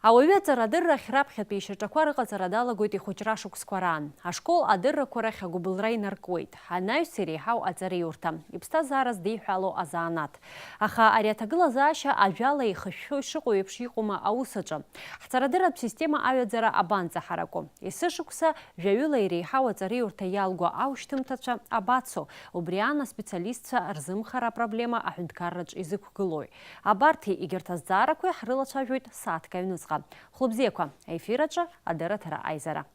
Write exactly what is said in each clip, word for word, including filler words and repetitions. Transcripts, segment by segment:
Ауаҩы аҵарадыррахь раԥхьатәи ишьаҿақәа рыҟаҵара далагоит ихәыҷра шықәсқәа раан. Ашкол адыррақәа рахь агәыбылра инаркуеит, анаҩс иреиҳау аҵараиурҭа, иԥсҭазаара здеиҳәало азанааҭ. Аха ари аҭагылазаашьа ажәала еихышәшәо ишыҟоу еиԥш иҟоума аус аҿы? Ҳҵарадырратә система аҩаӡара абанӡаҳараку? Есышықәса жәаҩыла иреиҳау аҵараиурҭа иалго аушьҭымҭацәа абацо? Убри аан аспециалистцәа рзымхара апроблема аҳәынҭқарраҿ изықәгылои? Абарҭи егьырҭ азҵаарақәеи ҳрылацәажәоит сааҭк аҩныҵҟа. Хәлыбзиақәа, аефир аҿы адырраҭара аизара.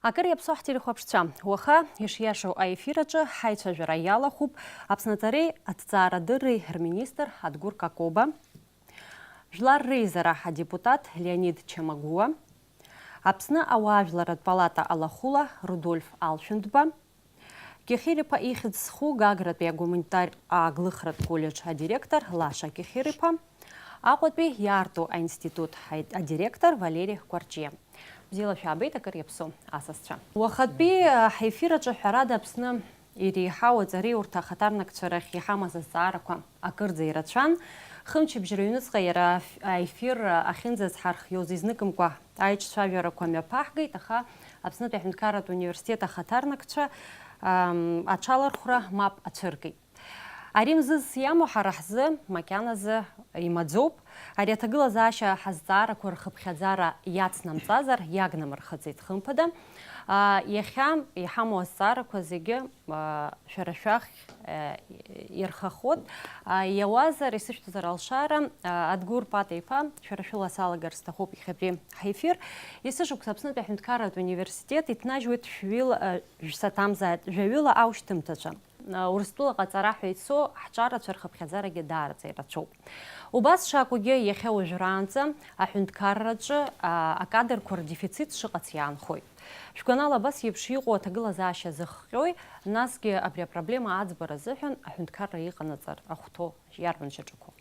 Акыр иаԥсоу ҳтелехәаԥшцәа, уаха ишиашоу аефир аҿы ҳаицәажәара иалахәуп Аԥсны аҵареи аҭҵаарадырреи рминистр Адгәыр Какоба, Жәлар реизара адепутат Леонид Чамагәуа, Аԥсны ауаажәларратә палата алахәыла Рудольф Алшәындба, Кьахьыриԥа ихьӡ зху Гагратәи агуманитар ааглыхратә коллеџь адиректор Лаша Кьахьыриԥа, Аҟәатәи иаарту аинститут адиректор Валери Кәарҷиа. Бзиала шәаабеит, акыр иаԥсоу асасцәа. Уахатәи, а, ҳефир аҿы ҳәарада Аԥсны иреиҳау аҵараиурҭа ахаҭарнакцәа рахь иҳамаз азҵаарақәа акырӡа ирацәан. Хымчыбжь рыҩныҵҟа иара аф-, аефир ахьынӡазҳархиоз изныкымкәа аиҿцәажәарақәа мҩаԥаҳгеит, аха Аԥснытәи аҳәынҭқарратә университет ахаҭарнакцәа, ам, аҽалархәра мап ацәыркит. Ари мзызс иамоу ҳара ҳзы макьаназы имаӡоуп. Ари аҭагылазаашьа ҳазҵаарақәа рхыԥхьаӡара иацнамҵазар, иагнамырхыҵит, хымԥада. А, иахьа иҳамоу азҵаарақәа зегьы, а, шәара шәахь, а, ирхахоит. А, иауазар, исышәҭозар алшара, а, Адгәыр Пата-иԥа, шәара шәыла салагар сҭахуп иахьатәи ҳефир. Есышықәса Аԥснытәи аҳәынҭқарратә университет иҭнажьуеит шәҩыла, а, шәсаҭамзааит, жәаҩыла аушьҭымҭацәа. Урыстәылаҟа аҵара ҳәа ицо ҳҿарацәа рхыԥхьаӡарагьы даараӡа ирацәоуп. Убас шакәугьы, иахьа уажәраанӡа аҳәынҭқарраҿы, а, акадрқәа рдефицит шыҟац иаанхоит. Шәгәанала, абас еиԥш иҟоу аҭагылазаашьа зыхҟьои, насгьы абри апроблема аӡбара азыҳәан аҳәынҭқарра иҟанаҵар ахәҭоу иарбан шьаҿақәоу?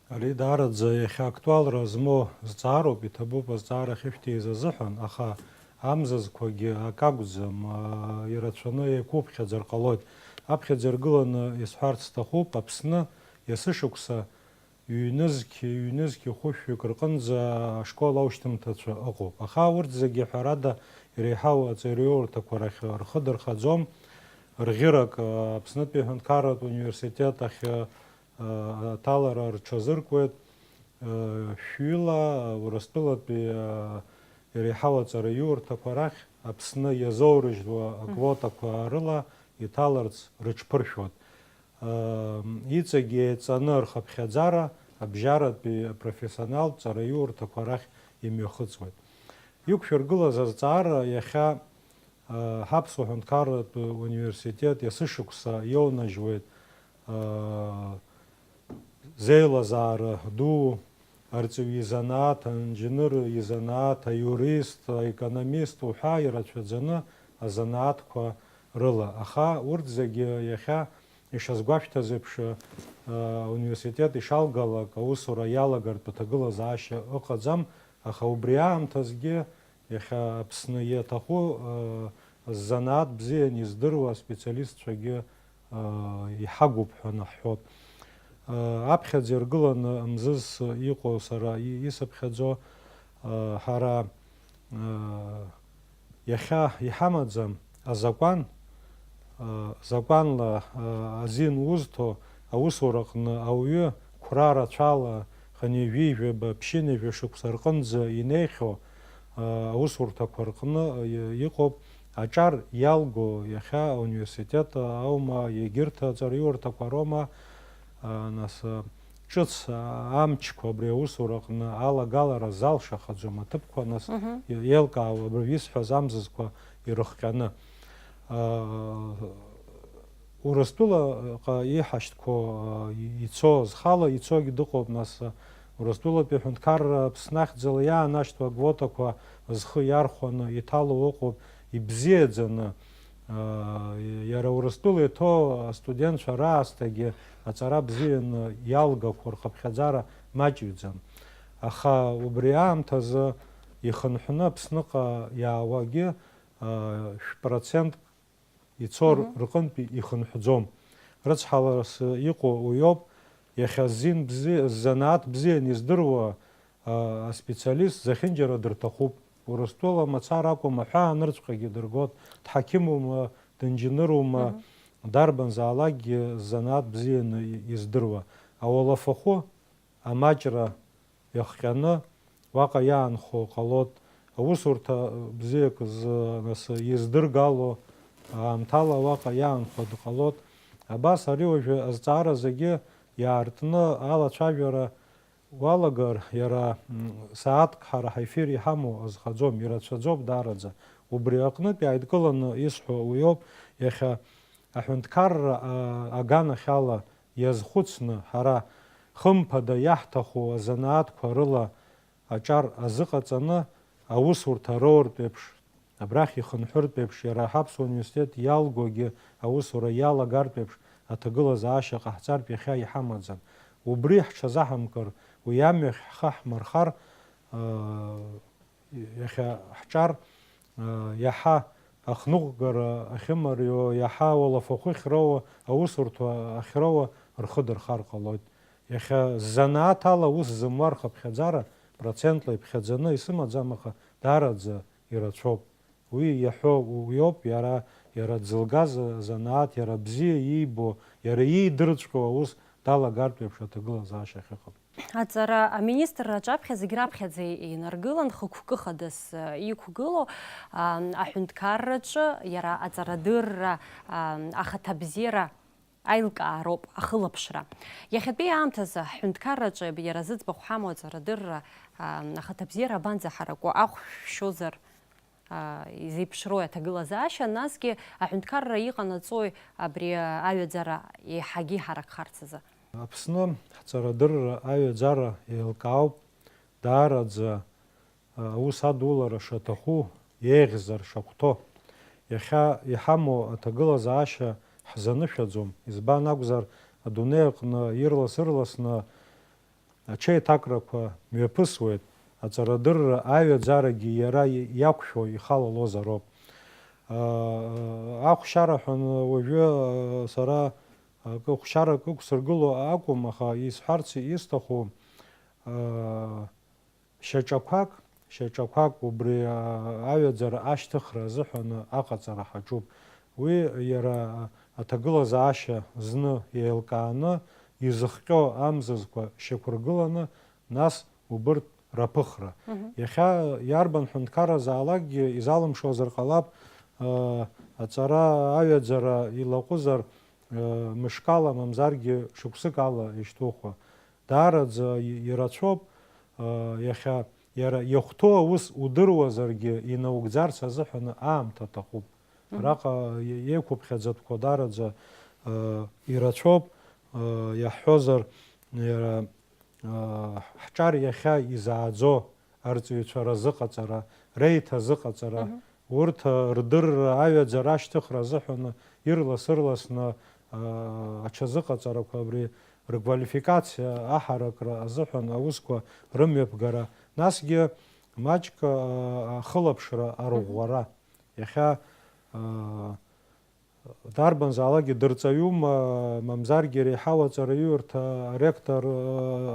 Ари даараӡа иахьа актуалра змоу зҵаароуп, иҭабуп азҵаара ахьышәҭиз азыҳәан, аха амзызқәагьы акы акәӡам, аа, ирацәаны еиқәуԥхьаӡар ҟалоит. Аԥхьаӡа иргыланы исҳәарц сҭахуп, Аԥсны есышықәса ҩнызқь, ҩнызқь хәышәҩык рҟынӡа ашкол аушьҭымҭацәа ыҟоуп. Аха урҭ зегьы, ҳәарада, иреиҳау аҵараиурҭақәа рахь рхы дырхаӡом. Рӷьырак, Аԥснытәи аҳәынҭқарратә университет ахь аҭалара рҽазыркуеит, шәҩыла Урыстәылатәи иреиҳау аҵараиурҭақәа рахь Аԥсны иазоурыжьуа аквотақәа рыла иҭаларц рыҽԥыршәоит. Иҵегь еиҵаны рхыԥхьаӡара абжьаратәи апрофессионалтә ҵараиурҭақәа рахь имҩахыҵуеит. Иқәшәыргылаз азҵаара иахьа Ҳаԥсуа ҳәынҭқарратә университет есышықәса иоунажьуеит зеилазаара ду, арҵаҩы изанааҭ, аинженер изанааҭ, аиурист, аекономист уҳәа ирацәаӡаны азанааҭқәа рыла. Аха урҭ зегьы иахьа ишазгәашәҭаз еиԥш, университет ишалгалак аусура иалагартә аҭагылазаашьа ыҟаӡам, аха убри аамҭазгьы Иахьа Аԥсны иаҭаху, э, ззанааҭ бзианы издыруа аспециалистцәагьы, э, иҳагуп ҳәа наҳҳәоит. Э, аԥхьаӡа иргыланы мзызс иҟоу сара и-, исыԥхьаӡо, э, ҳара, э, иахьа иҳамаӡам азакәан, закәанла азин узҭо аусураҟны ауаҩы қәра рацәала хынҩажәи жәаба, ԥшьынҩажәа шықәса рҟынӡа инеихьоу аусурҭақәа рҟны иҟоуп. Аҿар иалго иахьа ауниверситет аума, егьырҭ аҵараиурҭақәа роума, нас ҿыц амчқәа абри аусураҟны алагалара залшахаӡом аҭыԥқәа, нас Мгм. еилкаауа абри исҳәаз амзызқәа ирыхҟьаны. Урыстәылаҟа иҳашьҭқәо ицо, зхала ицогь дыҟоуп, нас Урыстәылатәи аҳәынҭқарра Аԥсны ахьӡала иаанашьҭуа аквотақәа зхы иархәаны иҭало ыҟоуп, ибзиаӡаны, Иара Урыстәыла иҭоу астудентцәа раасҭагьы аҵара бзианы иалгақәо рхыԥхьаӡара маҷҩӡам. Аха убри аамҭазы ихынҳәны Аԥсныҟа иаауагьы шә-процент ицо Мгм. рҟынтәи ихынҳәӡом. Рыцҳаларас иҟоу уиоуп, иахьа ззин бзи-, ззанааҭ бзианы издыруа, а, аспециалист зехьынџьара дырҭахуп. Урыстәыла мацара акәым, аҳәаанырцәҟагьы дыргоит, дҳақьымума, дынџьынырума, Мгм. дарбанзаалакгьы ззанааҭ бзианы и-, издыруа. Ауалафахәы амаҷра иахҟьаны уаҟа иаанхо ҟалоит, аусурҭа бзиак зы, нас, издыргало аамҭала уаҟа иаанхо дҟалоит. Абас ари уажәы азҵаара зегьы иаартны алацәажәара уалагар, иара, м, сааҭк ҳара ҳаефир иҳамоу азхаӡом, ирацәаӡоуп даараӡа. Убри аҟнытә иааидкыланы исҳәо уиоуп, иахьа аҳәынҭқарра, а, аганахьала иазхәыцны, ҳара хымԥада иаҳҭаху азанааҭқәа рыла аҿар азыҟаҵаны, аусурҭа роуртә еиԥш, абрахь ихынҳәыртә еиԥш, иара ҳаԥсуа университет иалгогьы аусура иалагартә еиԥш аҭагылазаашьа ҟаҳҵартә иахьа иҳамаӡам. Убри ҳҽазаҳамкыр, уи амҩахь ҳхы ҳмырхар, аа, иахьа ҳҿар, аа, иаҳа ахныҟәгара ахьымариоу, иаҳа ауалафахәы ахьроуа, аусурҭа ахьроуа рхы дырхар ҟалоит. Иахьа ззанааҭ ала аус зымуа рхыԥхьаӡара процентла иԥхьаӡаны исымаӡам, аха даараӡа ирацәоуп. Уи иаҳәо уиоуп, иара, иара дзылгаз азанааҭ, иара бзиа иибо, иара иидырҵәҟьоу аус далагартә еиԥш аҭагылазаашьа ахьыҟам. Аҵара аминистрра аҿаԥхьа зегь раԥхьаӡа инаргылан, хықәкы хадас, э, иқәгылоу, ам, аҳәынҭқарраҿы иара аҵарадырра, ам, ахаҭабзиара аилкаароуп, ахылаԥшра. Иахьатәи аамҭазы ҳҳәынҭқарраҿы иара зыӡбахә ҳамоу аҵарадырра, ам, ахаҭабзиара абанӡаҳараку, ахә шәшьозар, а, изеиԥшроу аҭагылазаашьа, насгьы аҳәынҭқарра иҟанаҵои абри аҩаӡара еиҳагьы иҳаракхарц азы? Аԥсны ҳҵарадырра аҩаӡара еилкаауп, даараӡа, а, аус адулара шаҭаху, еиӷьзар шахәҭоу. Иахьа иҳамоу аҭагылазаашьа ҳзанышәаӡом, избан акәзар, адунеи аҟны ирлас-ырласны аҽеиҭакрақәа мҩаԥысуеит, аҵарадырра аҩаӡарагьы иара иақәшәо ихалалозароуп. Ахәшьара ҳәа уажәы сара акы хәшьарак ықәсыргыло акәым, аха исҳәарц исҭаху, шьаҿақәак, шьаҿақәак убри аҩаӡара ашьҭыхра азыҳәан аҟаҵара ҳаҿуп. Уи иара аҭагылазаашьа зны еилкааны, изыхҟьо амзызқәа шьақәыргыланы, нас убырҭ раԥыхра. Мгм. Иахьа иарбан ҳәынҭқарразаалакгьы изалымшозар ҟалап, а, аҵара аҩаӡара илаҟәызар, а, мышкала, мамзаргьы шықәсык ала ишьҭухуа. Даараӡа и-, ирацәоуп, а, иахьа иара иахәҭоу аус удыруазаргьы, инаугӡарц азыҳәан аамҭа аҭахуп. Мгм. Араҟа и-, еиқәыԥхьаӡатәқәа даараӡа, а, ирацәоуп, а, иаҳҳәозар, иара, а, ҳҿар иахьа изааӡо арҵаҩцәа разыҟаҵара, реиҭазыҟаҵара, Мгм. урҭ, а, рдырра, аҩаӡара ашьҭыхра азыҳәан ирлас-ырласны, а, аҽазыҟаҵарақәа, абри рквалификациа аҳаракра азыҳәан аусқәа рымҩаԥгара, насгьы маҷк, а, ахылаԥшра, Мгм. арӷәӷәара. Иахьа, а, Дарбанзаалакгьы дырҵаҩума, мамзаргьы реиҳау аҵараиурҭа аректор,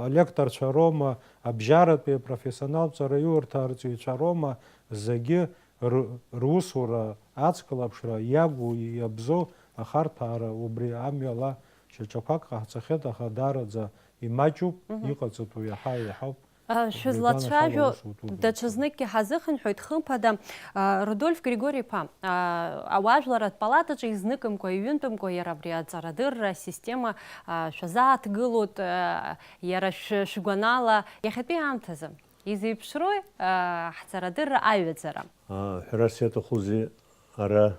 алекторцәа роума, абжьаратәи апрофессионалтә ҵараиурҭа арҵаҩцәа роума, зегьы р-, русура ацклаԥшра иагу иабзоу ахарҭәаара убри амҩала шьаҿақәак ҟаҳҵахьеит, аха даараӡа имаҷуп, Мгм. иҟаҵатәу иаҳа еиҳауп. А, шәызлацәажәо даҽазныкгьы ҳазыхынҳәуеит, хымԥада, а, Рудольф Григори-иԥа, а, ауаажәларратә палатаҿы изныкымкәа, иҩынтәымкәа иара абри аҵарадырра асистема, а, шәазааҭгылоит, а, иара шә-, шәгәанала, иахьатәи аамҭазы изеиԥшрои, а, ҳҵарадырра аҩаӡара? А, ҳәарас иаҭахузеи, ара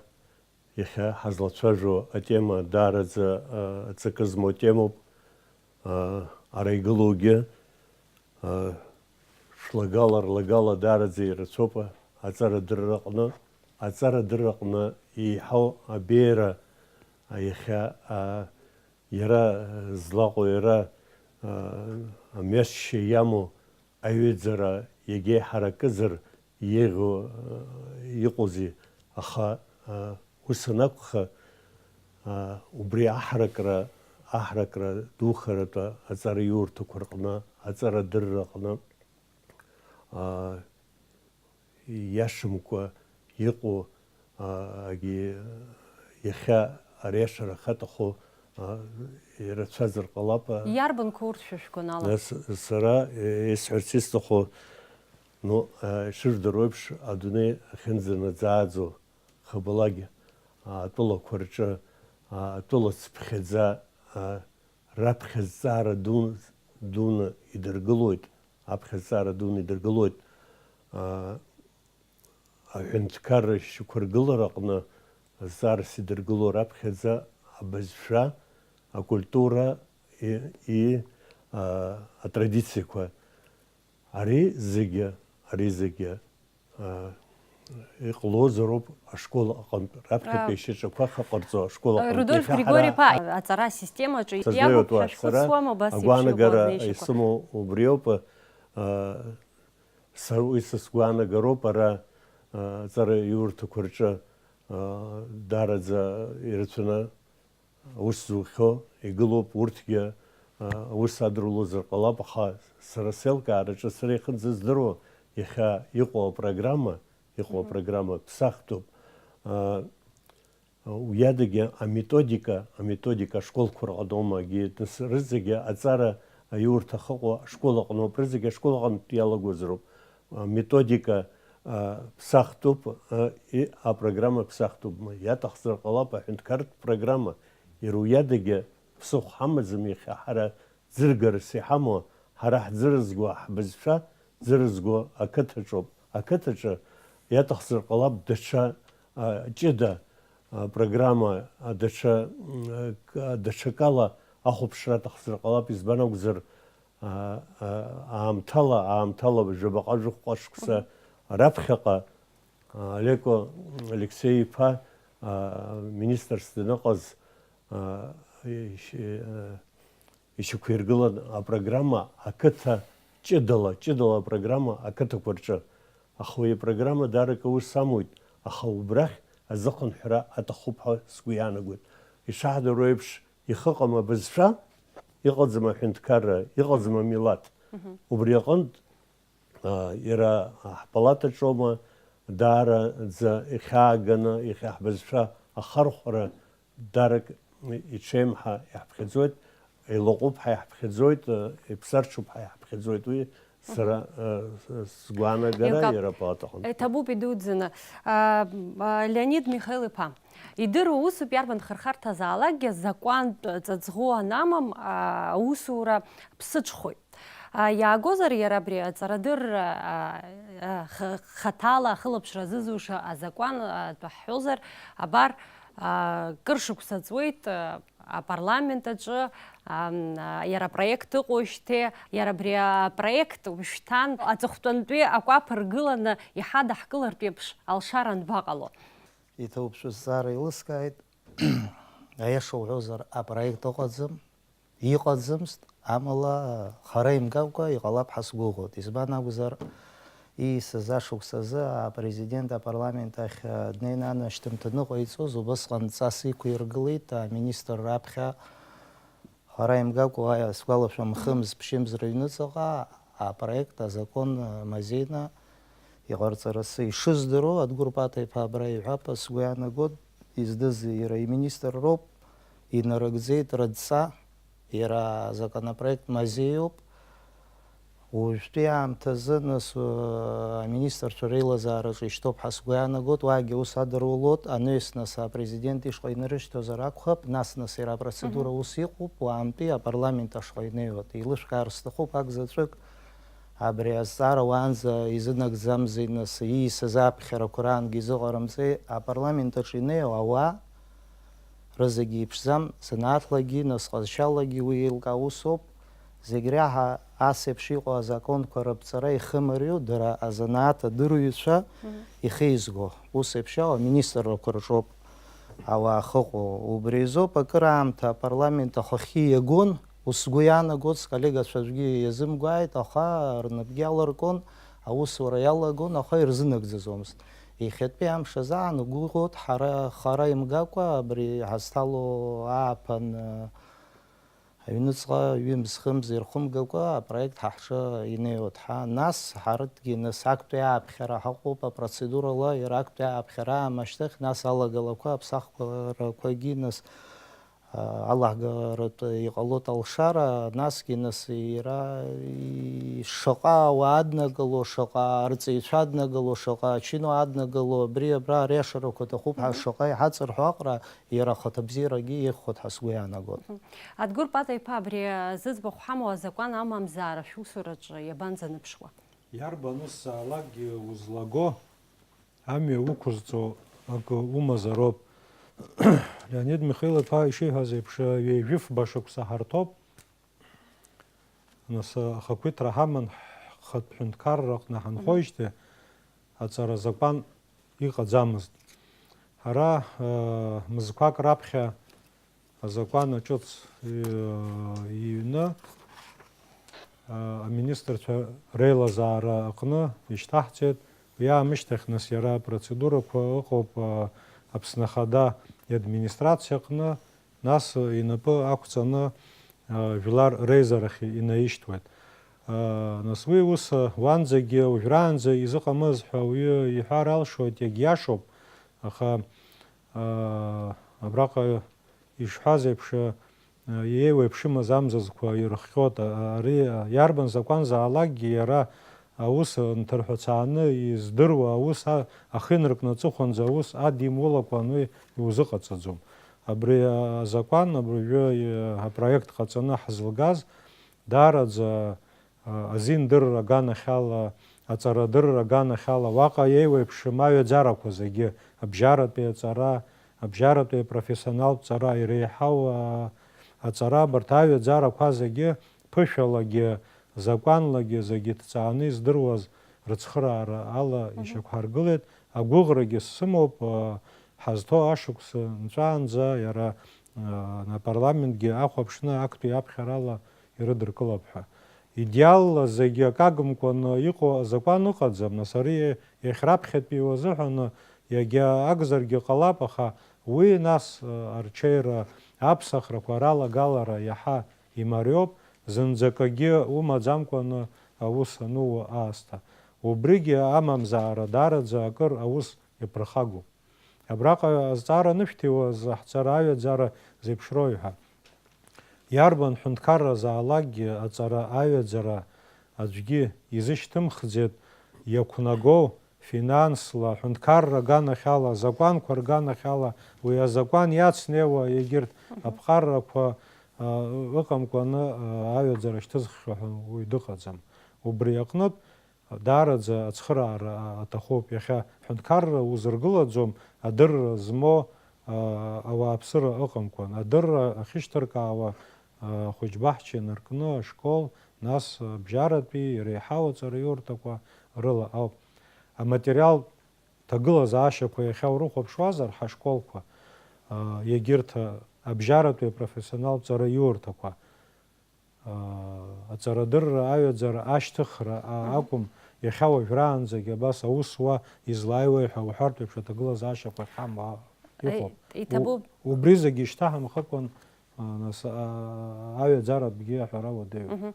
Иахьа ҳазлацәажәо атема даараӡа, а, ҵакы змоу темоуп. А, ара игылоугьы, а, шлагала-рлагала даараӡа ирацәоуп аҵарадырраҟны, аҵарадырраҟны еиҳау абеиара, а, иахьа, а, иара злаҟоу, иара, а, амҩасшьа иамоу аҩаӡара иагьа иҳаракызар еиӷьу, а, иҟоузеи, аха, а, Ус анакәха, а, убри аҳаракра, аҳаракра духаратәы аҵараиурҭақәа рҟны, аҵарадырра аҟны, а, иашамкәа иҟоу, а, агьи, иахьа ари ашәара ахьаҭаху, а, ирацәазар ҟалап, а. Иарбанқәа урҭ шәа шәгәанала? Нас сара, е, исҳәарц исҭаху, ну, а, ишыжәдыруа еиԥш, адунеи ахьынӡанаӡааӡо, хабалагь, а, атәылақәа рҿы, а, атәыла цыԥхьаӡа, а, раԥхьа зҵаара ду-, дуны идыргылоит, аԥхьа зҵаара дуны идыргылоит, а, аҳәынҭқарра шьақәыргылараҟны зҵаарас идыргыло раԥхьаӡа абызшәа, акультура, и, и, а, атрадициақәа. Ари зегьы, ари зегьы, а, иҟалозароуп ашкол аҟынтә раԥхьатәи А, ишьаҿақәа ахьыҟарҵо ашкол аҟынтә. Рудольф Иахьа Григори ҳара иԥа, аҵара асистемаҿы сазеиуеит иақәуп уа ҳәа сара, шәхәыцуама, убас еиԥш агәаанагара иҟоу азнеишьақәа? Исымоу убриоуп, а, са уи са сгәаанагароуп, ара, а, аҵара иурҭақәа рҿы, а, даараӡа ирацәаны аус зухьоу игылоуп, урҭгьы, а, аус адырулозар ҟалап, аха сара сеилкаараҿы сара ихынӡаздыруа иахьа иҟоу апрограмма, иҟоу Мгм. апрограмма ԥсахтәуп. А, уиадагьы аметодика, аметодика ашколқәа рҟаноума, агьи нас рызегьы аҵара аиурҭа ахьыҟоу ашкол аҟноуп, рызегьы ашкол аҟынтә иалагозароуп. Аметодика, а, ԥсахтәуп, а, и-, апрограмма ԥсахтәуп, ма иаҭахзар ҟалап аҳәынҭқарратә программа, иара уиадагьы ԥсыхәа ҳамаӡам иахьа ҳара ӡыргарас иҳамоу, ҳара ҳӡырызго, ҳбызшәа ӡырызго ақыҭаҿоуп. Ақыҭаҿы иаҭахзар ҟалап даҽа, а, ҷыда, а, программа, а, даҽа, м, а, к-, а, даҽакала ахәаԥшра аҭахзар ҟалап, избан акәзар, а, а, аамҭала, аамҭала жәабаҟа жәохәҟа шықәса Мгм. раԥхьаҟа, а, Леко Алексеи-иԥа, а, министрс даныҟаз, а, ишь-, а, ишьақәиргылан апрограмма ақыҭа ҷыдала, ҷыдала апрограмма ақыҭақәа рҿы. Аха уи апрограмма даара акы аус амуит, аха убрахь азыхынҳәра аҭахуп ҳәа сгәы иаанагоит. Ишаҳдыруа еиԥш, ихыҟам абызшәа, иҟаӡам аҳәынҭқарра, иҟаӡам амилаҭ. Мгм. Убри аҟынтә, а, иара ҳпалатаҿоума, даараӡа ихьааганы, иахьа ҳбызшәа ахархәара дарак иҽеим ҳәа иаҳԥхьаӡоит, илаҟәуп ҳәа иаҳԥхьаӡоит, иԥсарҽуп ҳәа иаҳԥхьаӡоит. Уи сара, Мгм. э, с-, сгәаанагара Еилкаауп. Иара апалатаҟны. Еиҭабуп идуӡӡаны. А, а, Леонид Михаил-иԥа, идыруа усуп, иарбан хырхарҭазаалакгьы закәантә ҵаҵӷәы анамам, а, аусура ԥсыҽхоит. А, иаагозар иара абри аҵарадырра, а, а, х-, хаҭала ахылаԥшра азызуша азакәан, а, тәы ҳҳәозар, абар, а, кыр шықәса ҵуеит, а, апарламент аҿы, ам, а, иара апроект ыҟоуижьҭеи, иара абри апроект ушьҭан аҵыхәтәантәи акәаԥ ргыланы иҳадаҳкылартә еиԥш алшара анбаҟало? Иҭоуп шәызҵаара еилыскааит. Аиаша уҳәозар, апроект ыҟаӡам, иҟаӡамызт, амала хара имгакәа иҟалап ҳәа сгәыӷуеит. Избан акәзар, ииасыз ашықәс азы апрезидент апарламент ахь днеины анашьҭымҭа ныҟаиҵоз убысҟан ҵас иқәиргылеит аминистр раԥхьа. Хара имгакәа, сгәалашәом, хымз, ԥшьымз рыҩныҵаҟа апроект, азакәан мазеины иҟарҵарасы ишыздыруа, Адгәыр Паҭа-иԥа абра иҳәап, сгәы иаанагоит, издыз иара иминистр роуп, инарыгӡеит рыдҵа, иара азаконопроект мазеиуп. Уажәтәи аамҭазы, нас, аминистрцәа реилазаараҿы ишьҭоуп ҳәа сгәы иаанагоит, уаагьы ус адырулоит, анаҩс, нас, апрезидент ишҟа инарышьҭозар акәхап, нас, нас, иара апроцедура Мгм. ус иҟоуп, уаантәи апарламент ашҟа инеиуеит. Еилышәкаар сҭахуп, акзаҵәык абри азҵаара уаанӡа изынагӡамзи, нас, ииасыз аԥхьарақәа раангьы изыҟарымҵеи, апарламент аҿы инеиуа ауаа рызегьы иԥшӡам, занааҭлагьы, нас ҟазшьалагьы уи еилкаау усоуп. Зегь реиҳа ас еиԥш иҟоу азаконқәа рыԥҵара ихымариоу дара азанааҭ адырҩцәа Мгм. ихеизго. Ус еиԥш иҟоу аминистррақәа рҿоуп ауаа ахьыҟоу. Убри азоуп акыраамҭа апарламент ахахьы иагон, ус сгәы иаанагоит, сколлегацәа аӡәгьы иазымгәааит, аха рнапгьы аларкуан, аусура иалагон, аха ирзынагӡаӡомызт. Иахьатәи амш азы ҳаналагоит ҳара хара имгакәа абри ҳазҭало ааԥын, э, аҩныҵҟа ҩымз-хымз ирхымгакәа апроект ҳа ҳҿы инеиуеит ҳа. Нас ҳарҭгьы нас актәи ааԥхьара ҳаҟоуп, апроцедурала иара актәи ааԥхьара аамышьҭахь, нас алагалақәа, аԥсахқәарақәагьы нас алаҳгаратә иҟалоит алшара, насгьы нас иара и-, шаҟа ауаа аднагало, шаҟа арҵаҩцәа аднагало, шаҟа ачино аднагало, абри абра ариашарақәа аҭахуп ҳәа Мгм. шаҟа иҳаҵырҳәо аҟара, иара ахаҭабзиарагьы ихәоит ҳәа сгәы иаанагоит. Мгм. Адгәыр Пата-иԥа, абри зыӡбахә ҳамоу азакәан амамзаара шәусураҿы иабанӡаныԥшуа? Иарбан усзаалакгьы узлаго, амҩа уқәызҵо акы умазароуп. Леонид Михаил-иԥа ишиҳәаз еиԥш, ҩажәифба шықәса ҳарҭоуп. Нас, ахақәиҭра ҳаман ҳхатә ҳәынҭқарра аҟны ҳанхоижьҭеи аҵара азакәан иҟаӡамызт. Ҳара, э, мызқәак раԥхьа азакәан аҿыц, э, иҩны, э, аминистрцәа реилазаара аҟны ишьҭаҳҵеит. Уи аамышьҭахь, нас, иара апроцедурақәа ыҟоуп, э, Аԥсны Ахада иадминистрациа аҟны, нас, э, инапы ақәҵаны, э, жәлар реизарахь инаишьҭуеит. Э, нас уи ус, э, уанӡагьы, уажәраанӡа изыҟамыз ҳәа уаҩы иҳәар алшоит, иагьиашоуп, аха, э, абраҟа ишҳәаз еиԥш, э, еиуеиԥшымыз амзызқәа ирыхҟьоит. А-, ари, а, иарбан закәанзаалакгьы иара аус нҭырҳәацааны издыруа аус а-, ахы инаркны аҵыхәанӡа аус адимулакәан уи иузыҟаҵаӡом. Абри, а, азакәан, абыржәы, а, апроект ҟаҵаны ҳзылгаз, даараӡа, а, азиндырра аганахьала, аҵарадырра аганахьала, уаҟа еиуеиԥшым аҩаӡарақәа зегьы, абжьаратәи аҵара, абжьаратәи апрофессионалтә ҵара, иреиҳау, а, аҵара, абарҭ аҩаӡарақәа зегьы ԥышәалагьы, закәанлагьы зегьы ҭҵааны издыруаз рыцхыраара ала Мгм. ишьақәҳаргылеит. Агәыӷрагьы сымоуп, а, ҳазҭоу ашықәс нҵәаанӡа иара, а, апарламентгьы ахәаԥшны актәи аԥхьарала ирыдыркылап ҳәа. Идеалла зегьы акы агымкәаны иҟоу азакәан ыҟаӡам, нас ари иахьраԥхьатәиуа азыҳәаны иагьа акәзаргьы ҟалап, аха уи нас, а, арҽеира, аԥсахрақәа ралагалара иаҳа имариоуп, зынӡакгьы умаӡамкәаны аус анууа аасҭа. Убригьы амамзаара даараӡа акыр аус иаԥырхагоуп. Абраҟа азҵаара анышәҭиуаз, ҳҵара аҩаӡара зеиԥшроуи ҳәа. Иарбан ҳәынҭқарразаалакгьы аҵара аҩаӡара аӡәгьы изышьҭымхӡеит, иақәнагоу, финансла, ҳәынҭқарра аганахьала, азакәанқәа рганахьала, уи азакәан иацнеиуа егьырҭ Мгм. аԥҟаррақәа, а, ыҟамкәаны, а, аҩаӡара шьҭызххьоу ҳәа уаҩ дыҟаӡам. Убри аҟнытә, даараӡа ацхыраара аҭахуп. Иахьа ҳәынҭқарра узыргылаӡом адырра змоу, а, ауааԥсыра ыҟамкәан. Адырра ахьышьҭыркаауа, а, ахәыҷбаҳча инаркны, ашкол, нас абжьаратәи иреиҳау аҵараиурҭақәа рыла ауп. Аматериалтә ҭагылазаашьақәа иахьа урыхәаԥшуазар, ҳашколқәа, а, егьырҭ, а, абжьаратәи апрофессионалтә ҵараиурҭақәа, аа, аҵарадырра, аҩаӡара, ашьҭыхра, а, Мгм. акәым, иахьа уажәраанӡагьы абас аус уа излааиуеи ҳәа уҳәартә еиԥш аҭагылазаашьақәа ахьҳамоу, а, Аи, иҟоуп. иҭабуп. У-, убри зегьы ишьҭаҳамхыкәан, а, нас, а, аҩаӡаратәгьы аҳәара уадаҩуп. Мгм.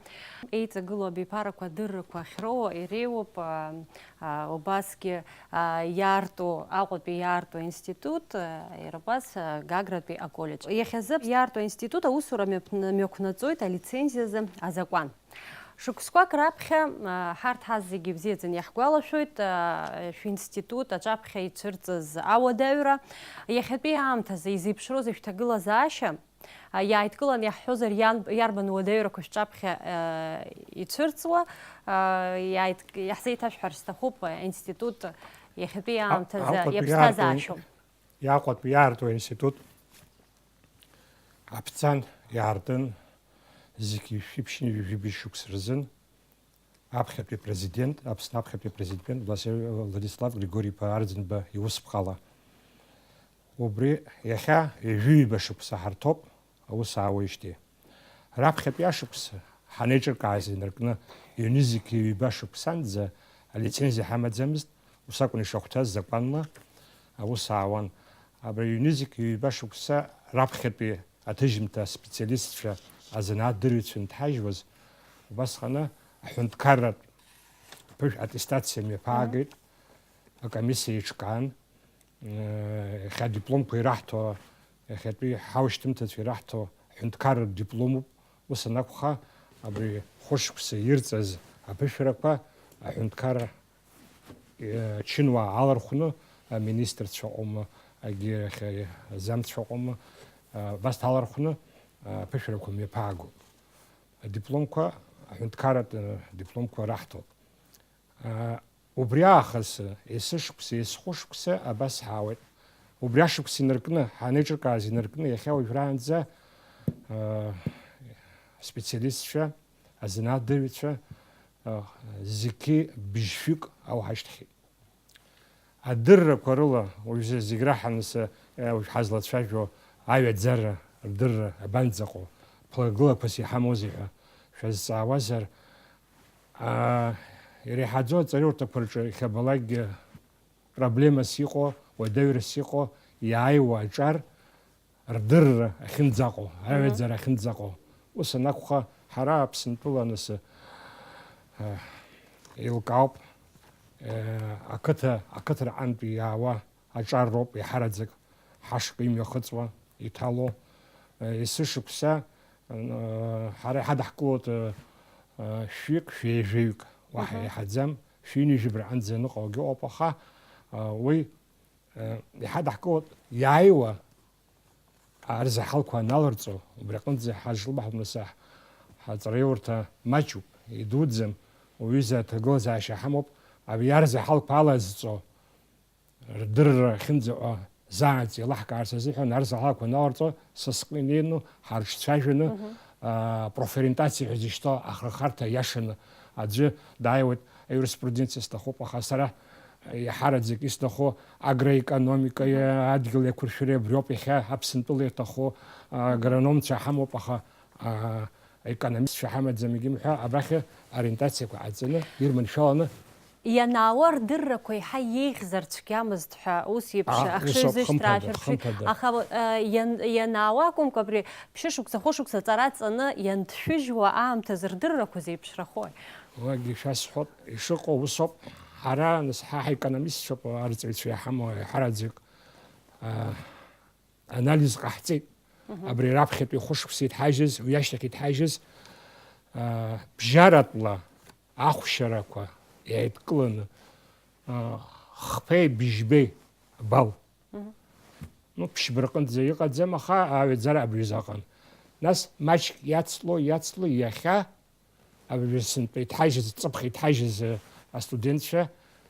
Еиҵагылоу абиԥарақәа адыррақәа ахьроуа иреиуоуп, а, а, убасгьы, а, иаарту, Аҟәатәи иаарту аинститут, а, иара убас, а, Гагратәи аколлеџь. Иахьазы иаарту аинститут аусура мҩаԥн-, мҩақәнаҵоит алицензиазы азакәан. Шықәсқәак раԥхьа, а, ҳарҭ ҳазегьы ибзиаӡаны иаҳгәалашәоит, а, шәинститут аҿаԥхьа ицәырҵыз ауадаҩра. Иахьатәи аамҭазы изеиԥшроузеи шәҭагылазаашьа? А, иааидкыланы иаҳҳәозар, иан-, иарбан уадаҩрақәа шәҿаԥхьа, а, ицәырҵуа? А, иааид-, иаҳзеиҭашәҳәар сҭахуп, а, аинститут иахьатәи А-, аамҭазы Аҟәатәи иаԥсҭазаашьоу. Иаҟәатәи иаарту аинститут аԥҵан иаартын зегьы шәиԥшьынҩажәи жәибжь шықәса рзын. Аԥхьатәи апрезидент, Аԥсны аԥхьатәи апрезидент Владислав Григори-иԥа Арӡынба иусԥҟала. Убри иахьа ҩажәи ҩба шықәса ҳарҭоуп аус аауеижьҭеи. Раԥхьатәи ашықәс ҳанеиҿыркааз инаркны ҩынҩажәи ҩба шықәсанӡа алицензиа ҳамаӡамызт, Ус акәын ишахәҭаз, закәанла аус аауан. Абри ҩнызқь ҩба шықәса раԥхьатәи аҭыжьымҭа аспециалистцәа, азанааҭдырҩцәа нҭажьуаз, убасҟаны аҳәынҭқарратә ԥышә аттестациа мҩаԥаагеит, акомиссиа еиҿкаан, э, иахьа адипломқәа ираҳҭо, иахьатәи ҳаушьҭымҭацәа ираҳҭо аҳәынҭқарратә дипломуп. Ус анакәха, абри хәышықәса ирҵаз аԥышәарақәа аҳәынҭқарра Е, чынуаа алархәны, аминистрцәа ыҟоума, егьи иахьа замцәа ыҟоума, а, убас алархәны, а, аԥышәарақәа мҩаԥаагоуп. Адипломқәа, аҳәынҭқарратә, а, дипломқәа раҳҭоит. А, убри аахыс, а, есышықәса, есхәышықәса абас ҳаауеит. Убри ашықәс инаркны, ҳанеиҿыркааз инаркны, иахьа уажәраанӡа, а, специалистцәа, азанааҭдырҩцәа, а, зегьы быжьшәҩык ауҳашьҭхьеит. Адыррақәа рыла, уажәы зегь раҳаны са, уажә ҳазлацәажәо аҩаӡара рдырра абанӡаҟоу, ԥлагылақәас иҳамоузеи ҳәа шәазҵаауазар, аа, иреиҳаӡоу аҵараиурҭақәа рҿы иахьабалакгьы проблемас иҟоу, уадаҩрас иҟоу, иааиуа аҿар рдырра ахьынӡаҟоу, аҩаӡара ахьынӡаҟоу. Ус анакәха, ҳара Аԥсынтәыла анысы, э, еилкаауп, э, ақыҭа, ақыҭарҟантәи иаауа аҿар роуп еиҳараӡак ҳашҟа имҩахыҵуа, иҭало. Э, есышықәса, э, ҳара иҳадаҳкылоит, э, э, шәҩык, шәеижәаҩык, уаҳа иаҳаӡам, шәҩынҩажәи бырҟанӡа аныҟоугьы ыҟоуп, аха, э, уи, э, иҳадаҳкылоит иааиуа арзаҳалқәа аналырҵо, убри аҟынӡа ҳазҿлымҳауп, нас, ҳаҵараиурҭа маҷуп, идуӡӡам, уҩыза аҭагылазаашьа ҳамоуп, абри арзаҳалқәа алазҵо рдырра ахьынӡаҟа заанаҵ еилаҳкаарц азыҳәан арзаҳалқәа аналырҵо, са сҟны инеины, ҳарҿцәажәаны, аа, профориентациа ҳәа зышьҭоу ахырхарҭа иашаны аӡәы дааиуеит, аиуриспруденциа сҭахуп, аха сара иаҳараӡак исҭаху агроекономика, адгьыл еиқәыршәара абриоуп иахьа Аԥсынтәыла иаҭаху, агрономцәа ҳамоуп, аха, а, аекономистцәа ҳамаӡам, егьимҳәа, абрахьы аориентациақәа ҟаҵаны, ирманшәаланы. Ианаауа рдыррақәа еиҳа иеиӷьзар цәгьамызт ҳәа, ус еиԥш, а, ахшыҩзышьҭра, хымԥада, ашәыршыҩ, хымԥада. Аха, а, иан-, ианаауа акәымкәа, абри ԥшьышықәса, хәышықәса аҵара ҵаны ианҭшәыжьуа аамҭазы рдыррақәа зеиԥшрахои? Уигьы шәасҳәап, ишыҟоу усоуп. Ҳара, нас, ҳа ҳаекономистцәоуп, арҵаҩцәа иҳамоу, еиҳараӡак, а, анализ ҟаҳҵеит. Абри раԥхьатәи хәышықәса иҭҳажьыз, уи ашьҭахь иҭҳажьыз, а, бжьаратәла ахәшьарақәа еидкыланы, а, хԥеи быжьбеи бал. Ну, ԥшьба рҟынӡа иҟаӡам, аха аҩаӡара абри азыҟан. Нас маҷк иацло, иацло, иахьа абыржәы сынтәа иҭҳажьыз, ҵыԥх иҭҳажьыз, э, астудентцәа,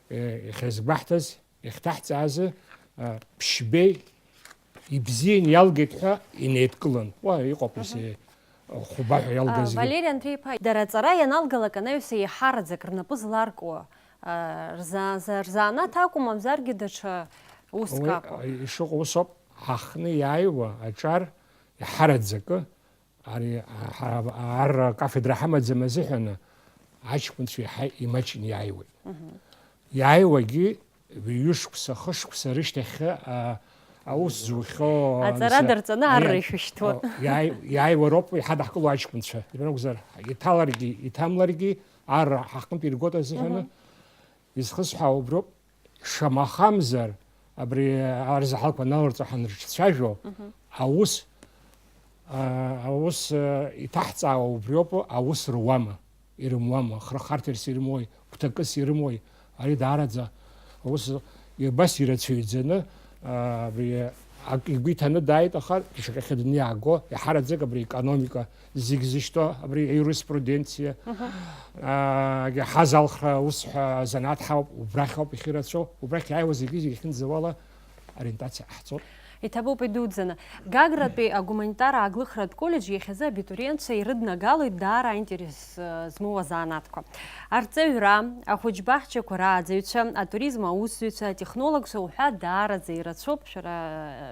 э, иахьазгәаҳҭаз, иахьҭаҳҵааз, э, ԥшьбеи ибзиан иалгеит ҳәа инеидкылан. Уа иҟоуп ус, э, хәба ҳәа иалгазгьы. Валери Андреи-иԥа, дара аҵара ианалгалак анаҩсан еиҳараӡак рнапы зларкуа, э, рза-, за-, рзанааҭ акәу, мамзаргьы даҽа уск акәу? Уи, э, ишыҟоу усоуп, ҳахны иааиуа аҿар иаҳараӡакы Ари, а, ҳара, а, ар кафедра ҳамаӡам азыҳәаны, аҷкәынцәа иаҳа имаҷны иааиуеит. Иааиуагьы ҩышықәса, хышықәса рышьҭахь, а, аус зухьоу, аҵара дырҵаны арра ишәышьҭуа. Иааи-, иааиуа роуп иҳадаҳкыло аҷкәынцәа. Ибан акәзар, иҭаларгьы, иҭамларгьы, арра ҳаҟынтә иргоит азыҳәаны, Изхысҳәаау убриоуп, шамахамзар, абри арзаҳалқәа наларҵо ҳанрыҿцәажәо, аус, а, аус, а, иҭаҳҵаауа убриоуп, аус руама, ирымуама, хырхарҭарс ирымои, гәҭакыс ирымои, ари даараӡа аус, абас ирацәаҩӡаны, а, абри ак игәы иҭаны дааит, аха ишьаҟьахьы даниааго, иаҳараӡак абри аекономика, зегь зышьҭоу абри аиуриспруденциа, аа, ҳазалхра ус ҳәа занааҭ ҳауп, убрахь ауп иахьырацәоу, убрахь иааиуа зегьы-зегьы ахьынӡауала ориентациа ҟаҳҵоит. Иҭабуп идуӡӡаны. Гагратәи агуманитар-ааглыхратә коллеџь иахьазы абитуриентцәа ирыднагалоит даара аинтерес, э, змоу азанааҭқәа. Арҵаҩра, ахәыҷбаҳчақәа рааӡаҩцәа, атуризм аусзуҩцәа, атехнологцәа уҳәа даараӡа ирацәоуп шәара,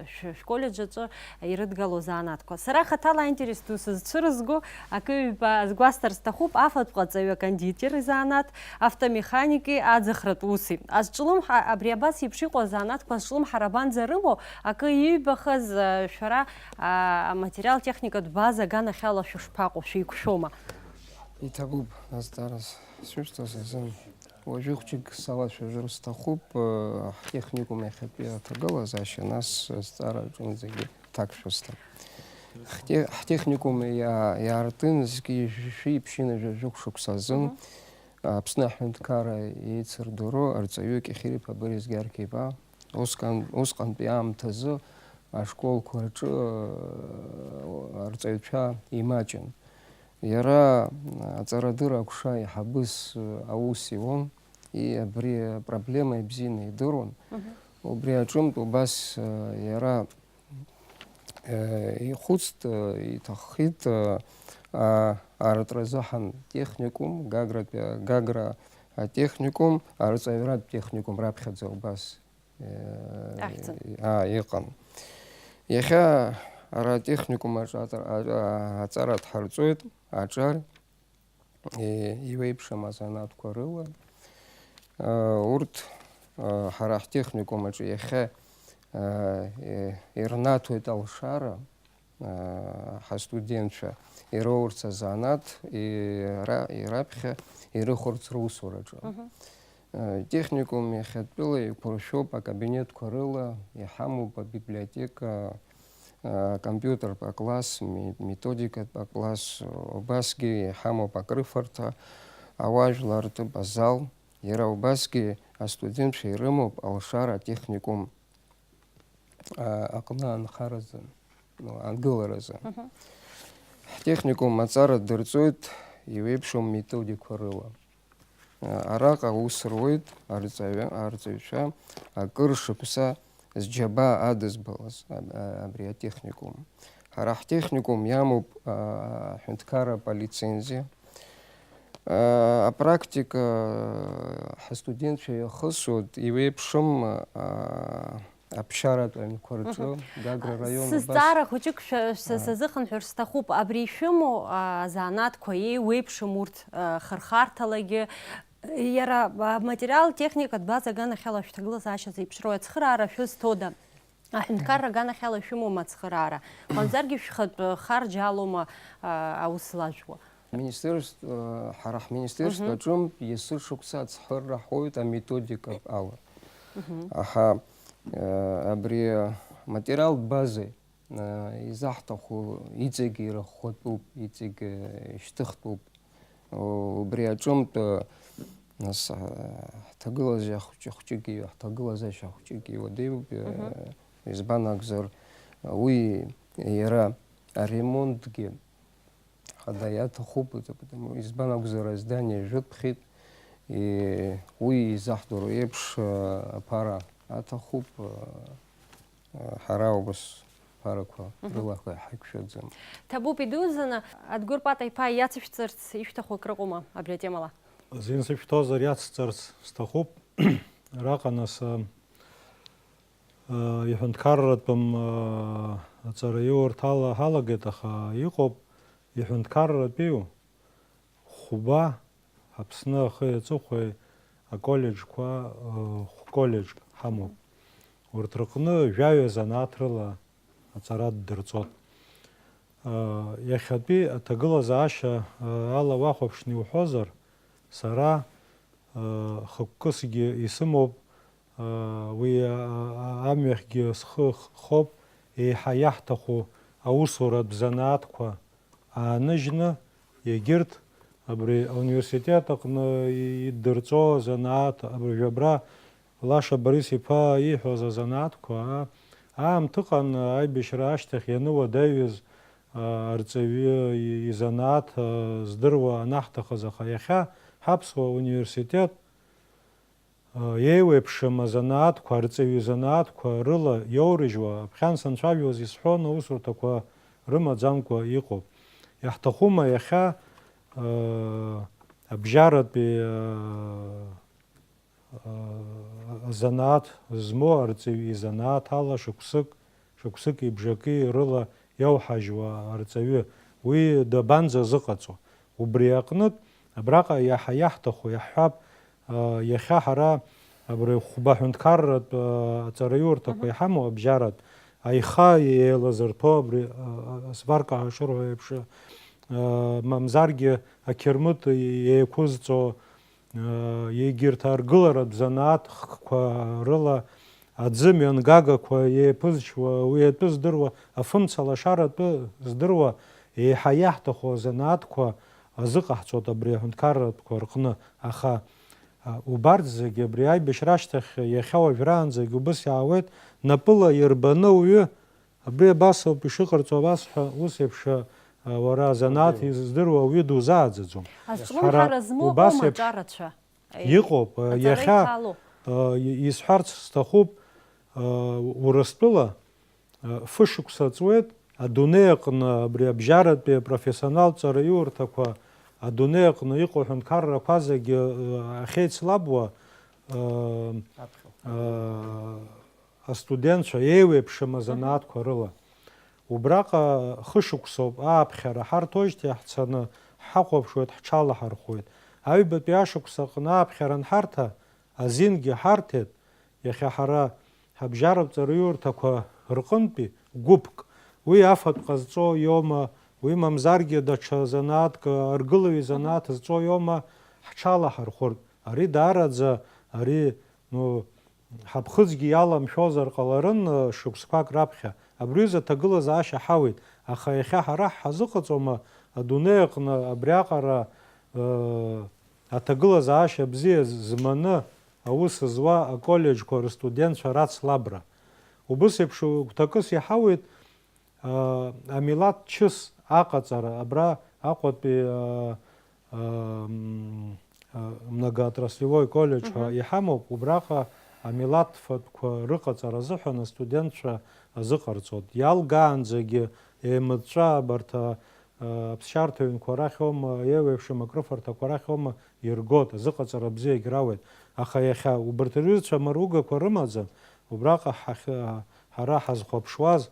э, шә-, шәколлеџь аҿы ирыдгало азанааҭқәа. Сара хаҭала аинтерес ду сызцәырызго акы-ҩба азгәасҭар сҭахуп, афатә ҟаҵаҩы акондитер изанааҭ, автомеханики, аӡахратә уси. Азҿлымҳа, абри абас еиԥш иҟоу азанааҭқәа азҿлымҳара абанӡа рымоу, акы иҩбахаз, а, шәара, а, аматериал-техникатә база аганахьала шәышԥаҟоу, шәеиқәшәома? Иҭабуп, азҵаара сшәышәҭоз азын. Уажәы хәҷык салацәажәар сҭахуп, э, ҳтехникум иахьатәи аҭагылазаашьа, нас азҵаара аҿынӡагьы ҭакшәа сҭап. Ҳте-, ҳтехникум иа-, иаартын зқьи жәшәи ԥшьынҩажәа жәохә шықәса азын, Мгм. Аԥсны аҳәынҭқарра еицырдыруа арҵаҩы Кьахьыриԥа Борис Гьаргь-иԥа, усҟан, усҟантәи аамҭазы ашколқәа рҿы, э, арҵаҩцәа имаҷын. Иара аҵарадырра аҟәша еиҳабыс, э, аус иуан, и-, абри апроблема ибзианы идыруан. Мгм. Убри аҿынтә убас, э, иара, э, ихәыцт, э, иҭаххит, э, а-, арҵаразы ҳан техникум, Гагратәи, Гагра атехникум, арҵаҩратә техникум раԥхьаӡа убас, э, Ахьӡын. А, иҟан. Иахьа ара атехникум аҿы аҵара, а-, а-, аҵара дҳарҵоит, аҿар, э, иуеиԥшым азанааҭқәа рыла. Э, урҭ, э, ҳара ҳтехникум аҿы иахьа, э, э, ирнаҭоит алшара, э, ҳастудентцәа ироурц азанааҭ, ира-, ираԥхьа ирыхәарц русураҿы. Мгм. Э, техникум иахьатәыла еиқәыршәоуп акабинетқәа рыла, иҳамоуп абиблиотека, э, компиутертә акласс, ме-, методикатә акласс, убасгьы иҳамоуп акрыфарҭа, ауаажәлар ртәы азал, иара убасгьы астудентцәа ирымоуп алшара атехникум, а, аҟны анхаразы, ну, ангыларазы. Мгм. Ҳтехникум аҵара дырҵоит иуеиԥшым методикқәа рыла. Араҟа аус руеит арҵаҩы-, арҵаҩцәа акыр шықәса зџьабаа адызбалаз аб-, а-, абри атехникум. Ҳара ҳтехникум иамоуп, а, аҳәынҭқарратә алицензиа. А, апрактика, а, ҳастудентцәа иахысуеит, иуеиԥшым, а, аԥсшьаратә аҩнқәа рҿы, Мгм. Гагра А, раион убас. Сызҵаара хәыҷык шәа-, са-, А. сазыхынҳәыр сҭахуп. Абри ишәымоу, а, азанааҭқәа еиуеиԥшым урҭ, а, хырхарҭалагьы, иара, а, материал-техникатә база аганахьала шәҭагылазаашьа зеиԥшроу ацхыраара шәызҭода? Аҳәынҭқарра аганахьала шәымоума ацхыраара? Мамзаргьы шәхатә, а, харџь алоума, а, аус злажәуа? Аминистерство, ҳара ҳминистерство Мгм. аҿынтә есышықәса ацхырра ҳуеит аметодика ала. Мгм. Аха, э, абри аматериалтә база, э, изаҳҭаху иҵегь ирахәхатәуп, иҵегь, э, ишьҭыхтәуп. У-, убри аҿынтә, э, нас, э, ҳҭагылазаашьа хәҷы-, хәҷык иу-, ҳҭагылазаашьа хәҷык иуадаҩуп, э, Мгм. избан акәзар, уи иара аремонтгьы Хада иаҭахуп, потому, избан акәзар, аздание жәытәхеит, и-, уи изаҳдыруа еиԥш, а, аԥара аҭахуп, а, а, ҳара убас ԥарақәа Мгм. рылаха ҳақәшәаӡам. Ҭабуп идуӡӡаны, Адгәыр Пата-иԥа иацышәҵарц ишәҭаху акрыҟоума абри атемала? Зин сышәҭозар иацҵарц сҭахуп. Араҟа нас, а, а, иҳәынҭқарратәым, а, аҵараиурҭала ҳалагеит, аха иҟоуп Иҳәынҭқарратәиу хәба Аԥсны ахи аҵыхәеи аколлеџьқәа, ы, хә-коллеџьк ҳамоуп. Урҭ рҟны жәаҩа занааҭрыла аҵара ддырҵот. Ы, иахьатәи аҭагылазаашьа, ы, ала уахәаԥшны иуҳәозар, сара, ы, хықәкысгьы исымоуп, Уи амҩахьгьы схы хоуп, еиҳа иаҳҭаху аусуратә занааҭқәа ааныжьны, егьырҭ абри ауниверситет аҟны иддырҵо азанааҭ, абыржәы абра Лаша Борис-иԥа ииҳәоз азанааҭқәа, аамҭыҟан аибашьра ашьҭахь иануадаҩыз арҵаҩы изанааҭ здыруа анаҳҭахыз, аха иахьа ҳаԥсуа университет еиуеиԥшым азанааҭқәа, арҵаҩы изанааҭқәа рыла иоурыжьуа, аԥхьан санцәажәоз исҳәон, аусурҭақәа рымаӡамкәа иҟоуп. Иаҳҭахума иахьа, э, абжьаратәи, э, э, азанааҭ змоу арҵаҩы изанааҭ ала шықәсык, шықәсыки бжаки рыла иауҳажьуа арҵаҩы, уи дабанӡазыҟаҵо? Убри аҟнытә, абраҟа иаҳа иаҳҭаху иаҳҳәап, а, иахьа ҳара абри хәба ҳәынҭқарратә, а, аҵараиурҭақәа Мгм. иҳамоу абжьаратә, аиха еилазырҭәо абри, а, а, сварка ҳашырҳәо еиԥш, а, мамзаргьы ақьырмыт еиқәызҵо, а, егьырҭ аргыларатә занааҭ хкқәа рыла аӡы мҩангагақәа еиԥызшьуа, уи атәы здыруа, афымца лашара атәы здыруа, еиҳа иаҳҭаху азанааҭқәа азыҟаҳҵоит абри аҳәынҭқарратәқәа рҟны, аха, а, убарҭ зегьы абри аибашьра ашьҭахь иахьа уажәраанӡагь убыс иаауеит, напыла ирбаны ауаҩы, абри абас ауп ишыҟарҵо, абас ҳәа, ус еиԥш, а, уара азанааҭ Убри. издыруа ауаҩы дузааӡаӡом. Азҿлымҳара Ҳара змоу убас аума еиԥш аҿарацәа? Иҟоуп, а, Аҵара иахьа, иҭало. а, и-, исҳәарц сҭахуп, а, Урыстәыла, а, фышықәса ҵуеит, адунеи аҟны абри абжьаратәи апрофессионалтә ҵараиурҭақәа адунеи аҟны иҟоу аҳәынҭқаррақәа зегьы, а, ахьеицлабуа, а, Аԥхьа. а, астудентцәа еиуеиԥшым азанааҭқәа рыла. Убраҟа хышықәсоуп ааԥхьара ҳарҭоижьҭеи ҳцаны ҳҳахәаԥшуеит, ҳҽалаҳархәуеит. Аҩбатәи ашықәс аҟны ааԥхьара анҳарҭа, азингьы ҳарҭеит, иахьа ҳара ҳабжьаратә ҵараиурҭақәа рҟынтәи гәыԥк, уи афатә ҟазҵо иоума, уи мамзаргьы даҽа занааҭк, аргылаҩ изанааҭ зҵо иоума, ҳҽалаҳархәыртә. Ари даараӡа, ари, ну, ҳаԥхыӡгьы иаламшәозар ҟаларын, шықәсқәак раԥхьа. Абри аҩыза аҭагылазаашьа ҳауеит, аха иахьа ҳара ҳҳазыҟаҵома адунеи аҟны абриаҟара, э, аҭагылазаашьа бзиа зманы аус зуа аколлеџьқәа рыстудентцәа рацлабра? Убыс еиԥш гәҭакыс иҳауеит, а, амилаҭ чыс аҟаҵара, абра Аҟәатәи, а, а, м, а, многоотраслевой коллеџь ҳәа Мгм. иҳамоуп, убраҟа амилаҭ фатәқәа рыҟаҵара азыҳәан астудентцәа азыҟарҵоит. Иалгаанӡагьы еимыҵәҵәа абарҭ, а, а, аԥсшьарҭа ҩнқәа рахьоума, еиуеиԥшым акрыфарҭақәа рахьоума иргоит, азыҟаҵара бзиагь рауеит. Аха иахьа убарҭ рҩызцәа мыругақәа рымаӡам, убраҟа ҳахь-, ҳара ҳазхәаԥшуаз,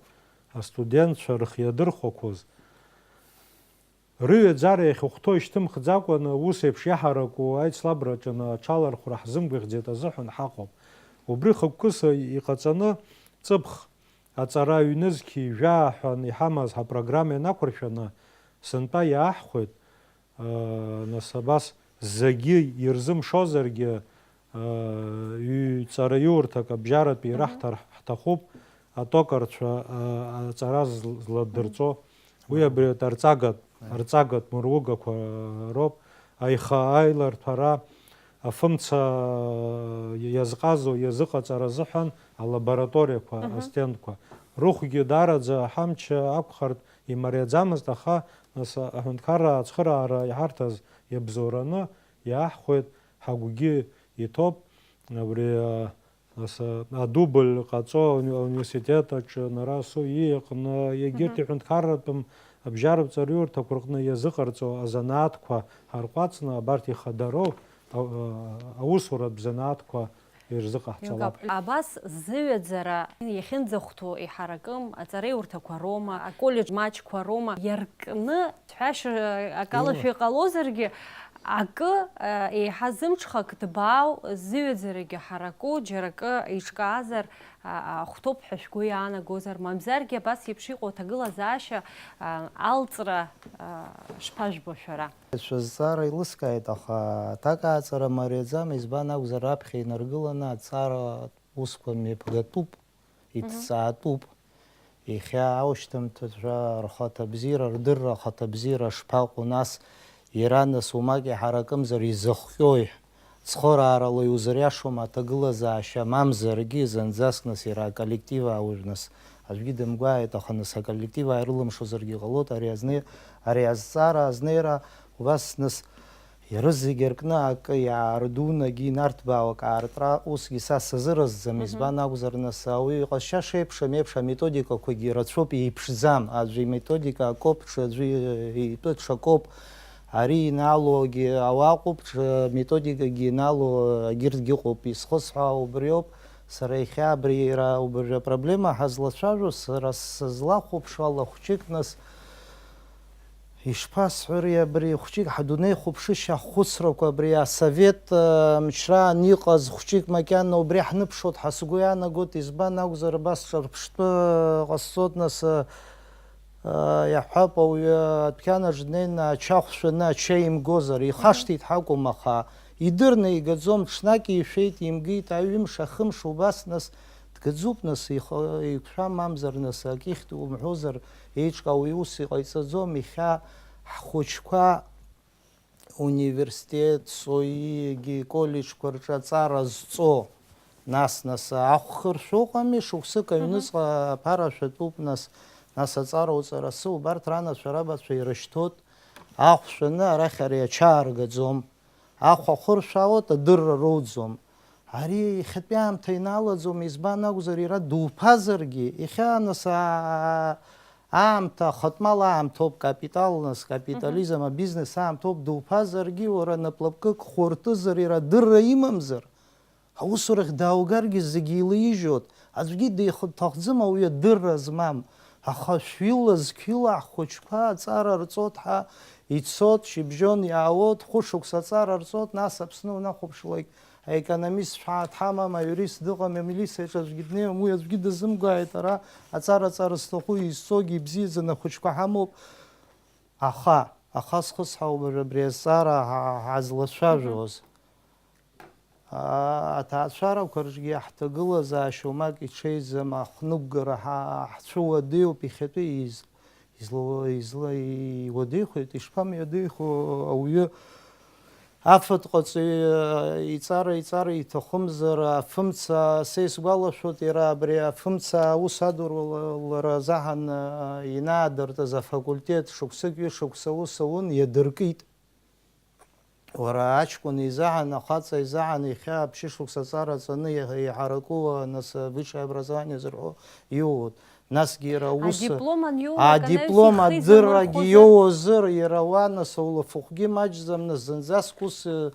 астудентцәа рыхиадырхәақәоз, рыҩаӡара иахьахәҭоу ишьҭымхӡакәаны, ус еиԥш иаҳараку аицлабраҿы аҽалархәра ҳзымгәаӷьӡеит азыҳәан ҳаҟоуп. Убри хықәкыс иҟаҵаны, ҵыԥх аҵара ҩнызқь ҩажәа ҳәа иҳамаз ҳапрограмма ианақәыршәаны, сынтәа иааҳхәеит, аа, нас абас зегьы ирзымшозаргьы, аа, ҩ-, ҵараиурҭак абжьаратәи Мгм. ираҳҭар ҳҭахуп, атокарцәа, аа, аҵара зл-, зладырҵо. Уи абри арҵагатә, Аиа. арҵагатә мыругақәа роуп. Аиха аиларҭәара, афымца иазҟазо иазыҟаҵара азыҳәан алабораториақәа, Мгм. астендқәа. Рыхәгьы даараӡа ҳамч ақәхартә имариаӡамызт, аха, нас, аҳәынҭқарра ацхыраара иҳарҭаз иабзоураны иааҳхәеит, ҳагәгьы иҭоуп. Абри, а, Нас, а, адубль ҟаҵо ауни-, ауниверситет аҿы Нарасу иҟны, егьырҭ Мгм. иҳәынҭқарратәым абжьаратә ҵараиурҭақәа рҟны иазыҟарҵо азанааҭқәа ҳарҟәаҵны, абарҭ ихадароу, а, а, аусуратә занааҭқәа ирзыҟаҳҵалап. Иугап. Абас зыҩаӡара иахьынӡахәҭоу иҳаракым, аҵараиурҭақәа роума, аколлеџь маҷқәа роума, иаркны, ҳәашьа акалашәа Иуа. иҟалозаргьы, акы, а, еиҳа зымҽхак дбаау, зыҩаӡарагьы ҳараку, џьара акы еиҿкаазар, а, а, хәҭоуп ҳәа шәгәы иаанагозар, мамзаргьы абас еиԥш иҟоу аҭагылазаашьа, а, алҵра, а, шԥажәбо шәара? Шәызҵаара еилыскааит, аха аҭак ааҵара мариаӡам, избан акәзар, раԥхьа инаргыланы аҭҵааратә усқәа мҩаԥгатәуп, Мгм. иҭҵаатәуп. Иахьа аушьҭымҭацәа рхаҭабзиара, рдырра ахаҭабзиара шԥаҟоу, нас иара, нас, уамак иҳаракымзар изыхҟьои? Цхыраарала иузыриашом аҭагылазаашьа, мамзаргьы зынӡаск, нас, иара аколлектив аужә, нас, аӡәгьы дымгәааит, аха, нас, аколлектив ааирылымшозаргьы ҟалоит, ари азне-, ари азҵаара азнеира убас, нас, Ирызегьы ркны акы иаардуны акгьы инарҭбаау акы аартра усгьы са сазыразӡам, Мгм. Избан акәзар, нас, ауаҩы иҟазшьа шеиԥшым еиԥш аметодикақәагьы рацәоуп, еиԥшӡам. Аӡәы иметодика акоуп, ҽаӡәы итәы ҽакоуп. Ари инаалогьы ауаҟоуп, ҽа методикагьы инаало агьырҭгьы ыҟоуп. Исхысҳәаау убриоуп. Сара иахьа абри иара убыржәы апроблема ҳазлацәажәо, сара сызлахәаԥшуа ала хәҷык, нас, ишԥасҳәари, абри хәҷык ҳдунеи хәаԥшышьа ҳхәыцрақәа, абри асовет, э, мчраан иҟаз хәҷык макьана убри ҳныԥшуеит ҳәа сгәы иаанагоит, избан акәзар, абас ҿырԥштәы ҟасҵоит, нас, э, э, иаҳҳәап, ауаҩы адәқьанаҿ днеины ача хәшәаны ача имгозар, ихашҭит ҳакәым, аха идырны игаӡом, ҽнак ишәеит, имгеит, аҩымш, ахымш, убас, нас, дгаӡоуп, нас, ихы, еиқәшәа мамзар, нас, ак ихьт умҳәозар, еиҿкаау иус иҟаиҵаӡом, иахьа ҳхәыҷқәа университет, соиигьы колледжқәа рҿы аҵара зҵо, нас, нас, ахә хыршәа ыҟами, шықәсык аҩныҵҟа аԥара шәатәуп, нас, нас, аҵара уҵарасы, убарҭ ранацәа рабацәа ирышьҭоит, ахә шәаны арахь ари ача аргаӡом, ахә ахыршәаауеит, адырра роуӡом. Ари иахьатәи аамҭа иналаӡом, избан акәзар, иара дуԥазаргьы, иахьа, нас, аа, аамҭа, ахатә мал аамҭоуп, капитал, нас, капитализм, абизнес аамҭоуп, дуԥазаргьы, уара наплакык хәыртызар, иара адырра имамзар, аусурахь дааугаргьы зегьы илеижьоит, аӡәгьы дихәҭахӡам ауаҩы адырра змам, аха шәҩыла, зқьҩыла ҳхәыҷқәа аҵара рҵоит ҳәа ицоит, шьыбжьон иаауеит, хәышықәса аҵара рҵоит, нас Аԥсны унахәаԥшлак, аекономист шәҳәа дҳамам, аиурист дыҟам, амилициаҿы аӡәгьы днеиуам, уи аӡәгьы дазымгәааит, ара аҵара ҵара зҭаху изҵогьы ибзиаӡаны ахәыҷқәа ҳамоуп. Аха, аха схысҳәаауп абри азҵаара ҳа-, ҳазлацәажәоз. Мгм. А, аҭаацәарақәа рҿгьы иаҳҭагылазаашьоу мак иҽеиӡам, ахәнықәгара ҳа-, ҳцәыуадаҩуп иахьатәи из-, изло-, изла-, иуадаҩхоит, ишԥамҩадаҩхо ауаҩы? Афатә ҟаҵаҩы иҵара, иҵара иҭахымзар, афымца, са исгәалашәоит, иара абри афымца аус адур-, лара азаҳан, а, инаадыртыз афакультет шықәсык ҩышықәса аус аун, иадыркит. Уара аҷкәын изаҳан, ахаҵа изаҳан, иахьа ԥшьышықәса аҵара ҵаны иа-, иҳараку, а, нас, а, высшее образование зырҳәо иоуеит. Насгьы иара аус, Адиплом аниоулак, адиплом анаҩс ихы адыррагьы изамырхәозар? Иоуазар, иара уа, нас, аулафахәгьы маҷӡам, нас, зынӡаск ус, э,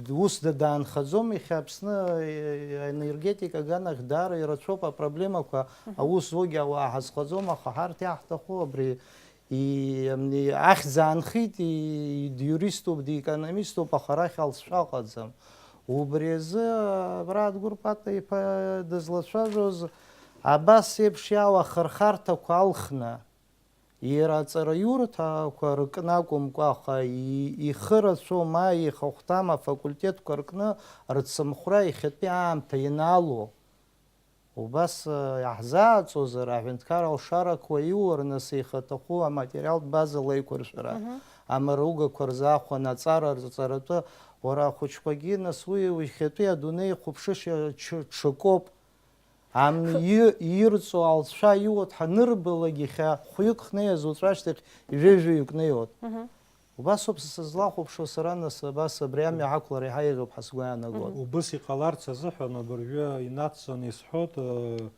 ус да-, даанхаӡом, иахьа Аԥсны, э, аенергетика аганахь даара ирацәоуп апроблемақәа, Мгм. аус зугьы ауаа ҳазхаӡом, аха ҳарҭ иаҳҭаху абри и-, амни-, ахьӡ аанхеит, и-, диуриступ, диекономиступ, аха арахь алҵшәа ыҟаӡам. Убри азы, Мрад Гәырпата-иԥа дызлацәажәоз, абас еиԥш иаау ахырхарҭақәа алхны, иара аҵараиурҭақәа ркны акәымкәа, аха и-, ихы рацәоу, ма ихахәҭам афакультетқәа ркны рцымхәра иахьатәи аамҭа ианаало. Убас, э, иаҳзааӡозар, аҳәынҭқар алшарақәа иур, нас ихаҭаху аматериалтә база леиқәыршәара, Мгм. амаругақәа рзаахәан, аҵара рҵаратәы, уара ахәыҷқәагьы, нас уи иахьатәи адунеи ихәаԥшышьа ҽы-, ҽакоуп. Ам-, Хы- и-, ирҵо алҵшәа иуа дҳанырбалак, иахьа хәҩык хнеиз уаҵәашьҭахь ҩажәаҩык неиуеит. Мгм. Убасоуп сызлахәаԥшуа сара, нас, абас абри амҩа ҳақәлар иаҳа еиӷьуп ҳәа сгәы иаанагоит. Мгм. Убыс иҟаларц азыҳәан абыржәы инацҵаны исҳәоит, э,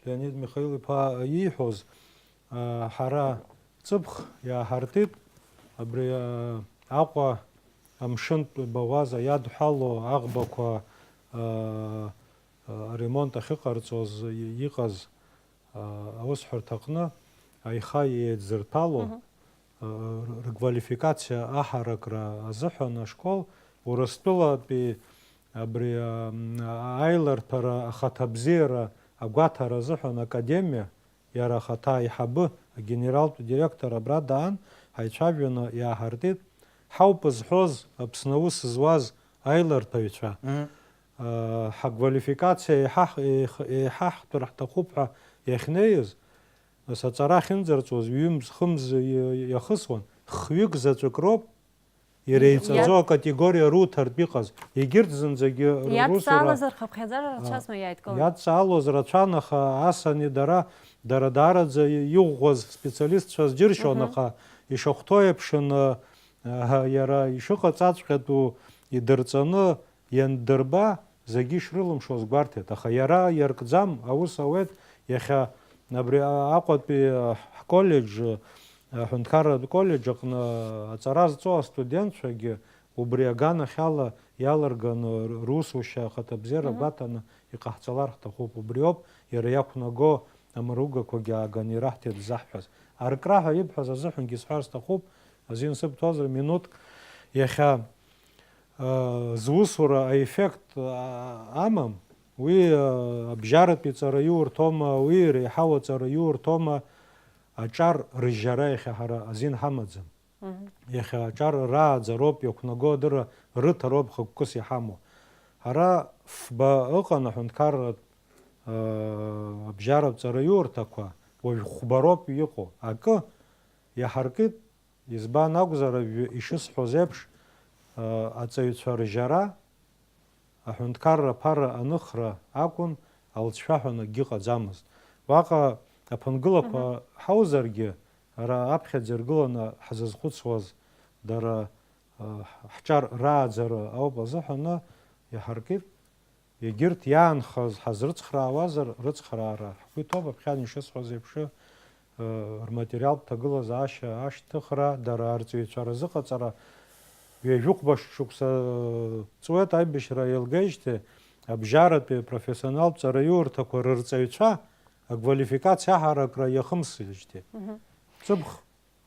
Леонид Михаил-иԥа ииҳәоз, э, ҳара ҵыԥх иааҳартит, абри, э, Аҟәа амшынтә баӷәаза иадҳәало аӷбақәа, э, э, аремонт ахьыҟарҵоз и-, иҟаз, э, аусҳәарҭаҟны аиха еидзырҭәало, Мгм. э, рквалификациа аҳаракра азыҳәан ашкол Урыстәылатәи абри, э, аиларҭәара ахаҭабзиара агәаҭара азыҳәан академиа, иара ахаҭа аиҳабы, агенералтә директор абра даан, ҳаицәажәаны иааҳартит, ҳауп зҳәоз Аԥсны аус зуаз аиларҭәаҩцәа, Мгм. э, ҳаквалификациа еиҳаҳ-, еиҳ-, еиҳаҳтәыр ҳҭахуп ҳәа иахьнеиз, нас аҵара ахьынӡарҵоз ҩымз-хымз иа-, иахысуан, хҩык заҵәык роуп, иреиҵаӡо Иа- акатегориа руҭартә иҟаз, егьырҭ зынӡагьы русура Иадҵаалазар хыԥхьаӡара А, рацәазма иааидкылан? Иадҵаалоз рацәан, аха асани дара, дара даараӡа иӷәӷәаз специалистцәа џьыршьон, Мгм. аха ишахәҭоу еиԥш, н-, Аҳа, иара ишыҟаҵаҵәҟьатәу идырҵаны ианддырба, зегьы ишрылымшоз гәарҭеит. Аха иара иаркӡам, аус ауеит, иахьа абри Аҟәатәи ҳколлеџь, аҳәынҭқарратә коллеџь аҟны аҵара зҵо астудентцәагьы убри аганахьала иалырганы русушьа ахаҭабзиара Мгм. гәаҭаны иҟаҳҵалар ҳҭахуп. Убриоуп иара иақәнаго амыругақәагьы ааганы ираҳҭеит ззаҳҳәаз. Аркра ҳәа ибҳәаз азыҳәангьы исҳәар сҭахуп, азин сыбҭозар, минуҭк. Иахьа, а, зусура аеффект, а, амам, уи, а, абжьаратәи ҵара иурҭома, уи реиҳау аҵара иурҭома, аҿар рыжьжьара иахьа ҳара азин ҳамаӡам. Мгм. Иахьа аҿар рааӡароуп, иақәнаго адырра рыҭароуп хықәкыс иҳамоу. Ҳара фба ыҟан аҳәынҭқарратә, а, абжьаратә ҵараиурҭақәа, уажә хәба роуп иҟоу. Акы иаҳаркит, избан акәзар, ажәҩа ишысҳәоз еиԥш, а, аҵаҩцәа ржьара, аҳәынҭқарра аԥара аныхра акәын, алҵшәа ҳәа акгьы ҟаӡамызт. Уаҟа аԥынгылақәа Мгм. ҳаузаргьы, ара аԥхьаӡа иргыланы ҳзызхәыцуаз дара, а, ҳҿар рааӡара ауп азыҳәаны иаҳаркит. Егьырҭ иаанхаз ҳазрыцхраауазар, рыцхраара ҳгәы иҭоуп, аԥхьан ишысҳәаз еиԥш, э, рматериалтә ҭагылазаашьа ашьҭыхра, дара арҵаҩцәа рзыҟаҵара. Ҩажәихәба шықәса ҵуеит аибашьра еилгеижьҭеи, абжьаратәи апрофессионалтә ҵараиурҭақәа рырҵаҩцәа аквалификациа аҳаракра иахымсижьҭеи. Мгм. Ҵыԥх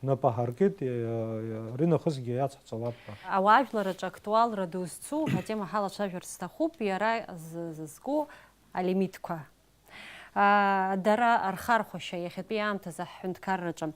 напы аҳаркит, иа-, иа-, аринахысгьы иацҳҵалап ҳәа. Ауаажәлараҿы актуалра ду зцу атема ҳалацәажәарц сҭахуп, иара з-, зызку алимитқәа. Аа, дара рхархәашьа иахьатәи аамҭазы ҳҳәынҭқарраҿы.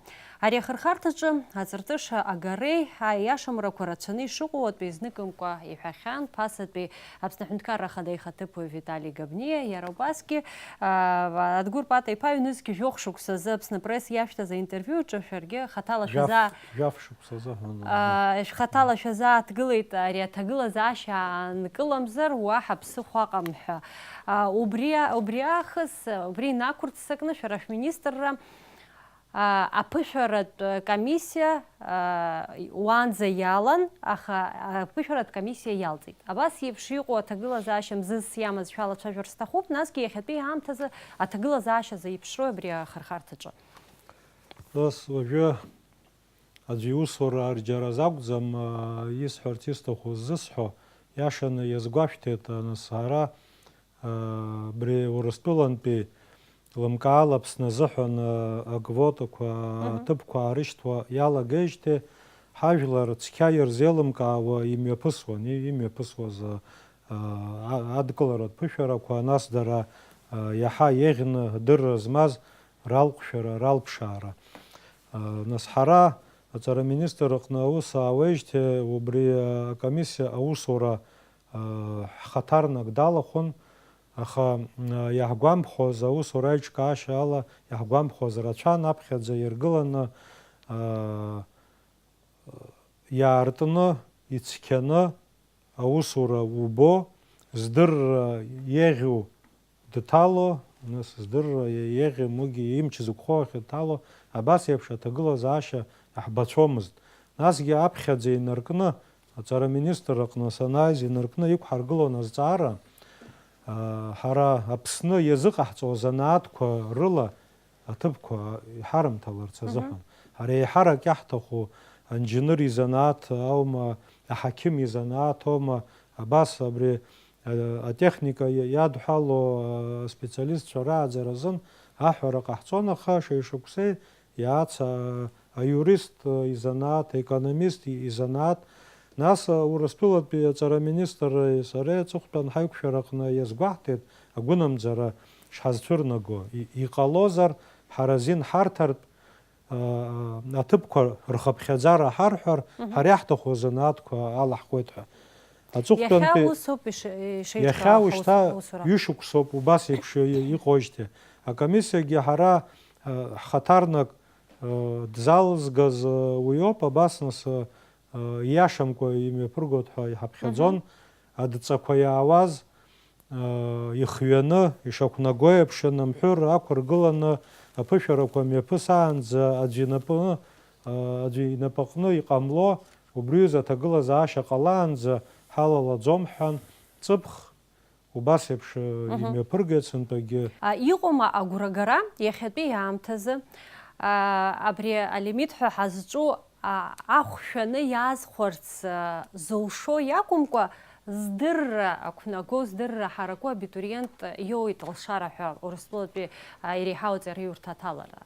Ари ахырхарҭаҿы аҵарҭыша агареи аиашамрақәа рацәаны ишыҟоу атәы изныкымкәа иҳәахьан Ԥасатәи Аԥсны Аҳәынҭқарра Ахада ихаҭыԥуаҩ Витали Габниа, иара убасгьы, аа, Адгәыр Пата-иԥа ҩнызқь жәохә шықәсазы Аԥсны Пресс иашәҭаз аинтервиуаҿы шәаргьы хаҭала Жәаф-, шәаза-, жәаф шықәсазы ҳәа, аа, шәхаҭала шәазааҭгылеит ари аҭагылазаашьа аанкыламзар, уаҳа ԥсыхәа ыҟам ҳәа. Аа, убри, убри аахыс, убри инақәырццакны шәара шәминистрра, аа, аԥышәаратә комиссиа, аа, уаанӡа иалан, аха аԥышәаратә комиссиа иалҵит. Абас еиԥш иҟоу аҭагылазаашьа мзызс иамаз шәалацәажәар сҭахуп, насгьы иахьатәи аамҭазы аҭагылазаашьа зеиԥшроу абри ахырхарҭаҿы? Нас уажәы аӡәы иусура арџьаразы акәӡам, аа, исҳәарц исҭаху ззысҳәо, иашаны иазгәашәҭеит, нас ара, аа, абри Урыстәылантәи лымкаала Аԥсны азыҳәан, аа, аквотақәа, Мгм. аҭыԥқәа аарышьҭуа иалагеижьҭеи, ҳажәлар цқьа ирзеилымкаауа имҩаԥысуан, и-, имҩаԥысуаз, аа, а-, адкыларатә ԥышәарақәа, нас дара, аа, иаҳа еиӷьны адырра змаз ралҟәшәара, ралԥшаара. Нас ҳара аҵара министр аҟны аус аауеижьҭеи убри акомиссиа аусура, а, ҳхаҭарнак далахәын, аха, а, иаҳгәамԥхоз, аусура аиҿкаашьа ала иаҳгәамԥхоз рацәан, аԥхьаӡа иргыланы, а, иаартны, ицқьаны, аусура убо, здырра еиӷьу дҭало, нас здырра еиӷьымугьы имч зықәхо ахь дҭало, абас еиԥш аҭагылазаашьа ҳбацәомызт. Насгьы аԥхьаӡа инаркны, аҵара министр аҟны санааиз, инаркны иқәҳаргылон азҵаара, аа, ҳара Аԥсны иазыҟаҳҵо азанааҭқәа рыла аҭыԥқәа иҳарымҭаларц Мгм. азыҳәан. Ҳара еиҳарак иаҳҭаху анџьныр изанааҭ аума, аҳақьым изанааҭ аума, абас абри, а, атехника иа-, иадҳәало, а, специалистцәа рааӡара азын аҳәара ҟаҳҵон, аха шеишықәсеи иаац, а, аиурист, а, изанааҭ, аекономист и-, изанааҭ, нас, а, Урыстәылатәи аҵара министри сареи аҵыхәтәан ҳаиқәшәараҟны иазгәаҳҭеит, агәынамӡара шҳазцәырнаго. И-, иҟалозар, ҳара азин ҳарҭартә, а, аҭыԥқәа рхыԥхьаӡара ҳарҳәар, Мгм. ҳара иаҳҭаху азанааҭқәа алаҳхуеит ҳәа. Аҵыхәтәантәи Иахьа усоуп иш-, ишеиҿкаау иахьа ушьҭа аус-, аусура. Ҩышықәсоуп убас еиԥш и-, иҟоижьҭеи. Акомиссиагьы ҳара, а, ҳхаҭарнак, а, дзалызгаз, а, уиоуп, абас нас, а, а, ииашамкәа имҩаԥыргоит ҳәа иҳаԥхьаӡон. Мгм. Адҵақәа иаауаз, а, ихҩаны, ишақәнаго еиԥш, анамҳәыр ақәыргыланы аԥышәарақәа мҩаԥысаанӡа аӡәы инапы, а, аӡәы инапаҟны иҟамло, Убри азы аҭагылазаашьа ҟалаанӡа ҳалалаӡом ҳҳәан, ҵыԥх убас еиԥш, э, Мгм. имҩаԥыргеит сынтәагьы. А, иҟоума агәрагара иахьатәи аамҭазы, а, абри алимит ҳәа ҳазҿу, а, ахә шәаны иаазхәарц, а, зылшо иакәымкәа, здырра ақәнаго, здырра ҳараку абитуриент иоуеит алшара ҳәа Урыстәылатәи, а, иреиҳау аҵараиурҭа аҭалара?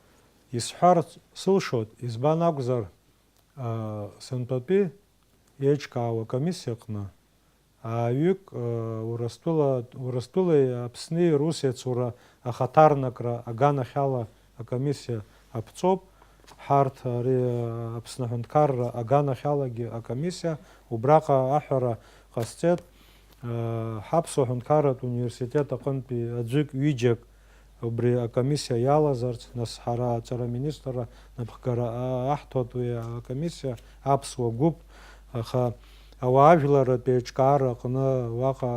Исҳәарц сылшоит, избан акәзар, а, сынтәатәи еиҿкаау акомиссиаҟны ааҩык, а, Урыстәыла, Урыстәылеи Аԥсни русеицура ахаҭарнакра аганахьала акомиссиа аԥҵоуп. Ҳарҭ ари, а, Аԥсны аҳәынҭқарра аганахьалагьы акомиссиа убраҟа аҳәара ҟасҵеит. Ҳаԥсуа ҳәынҭқарратә университет аҟынтәи аӡәык-ҩыџьак убри акомиссиа иалазарц, нас ҳара аҵара аминистрра напхгара аҳҭоит уи акомиссиа, аԥсуа гәыԥ, аха ауаажәларратә еиҿкаара аҟны уаҟа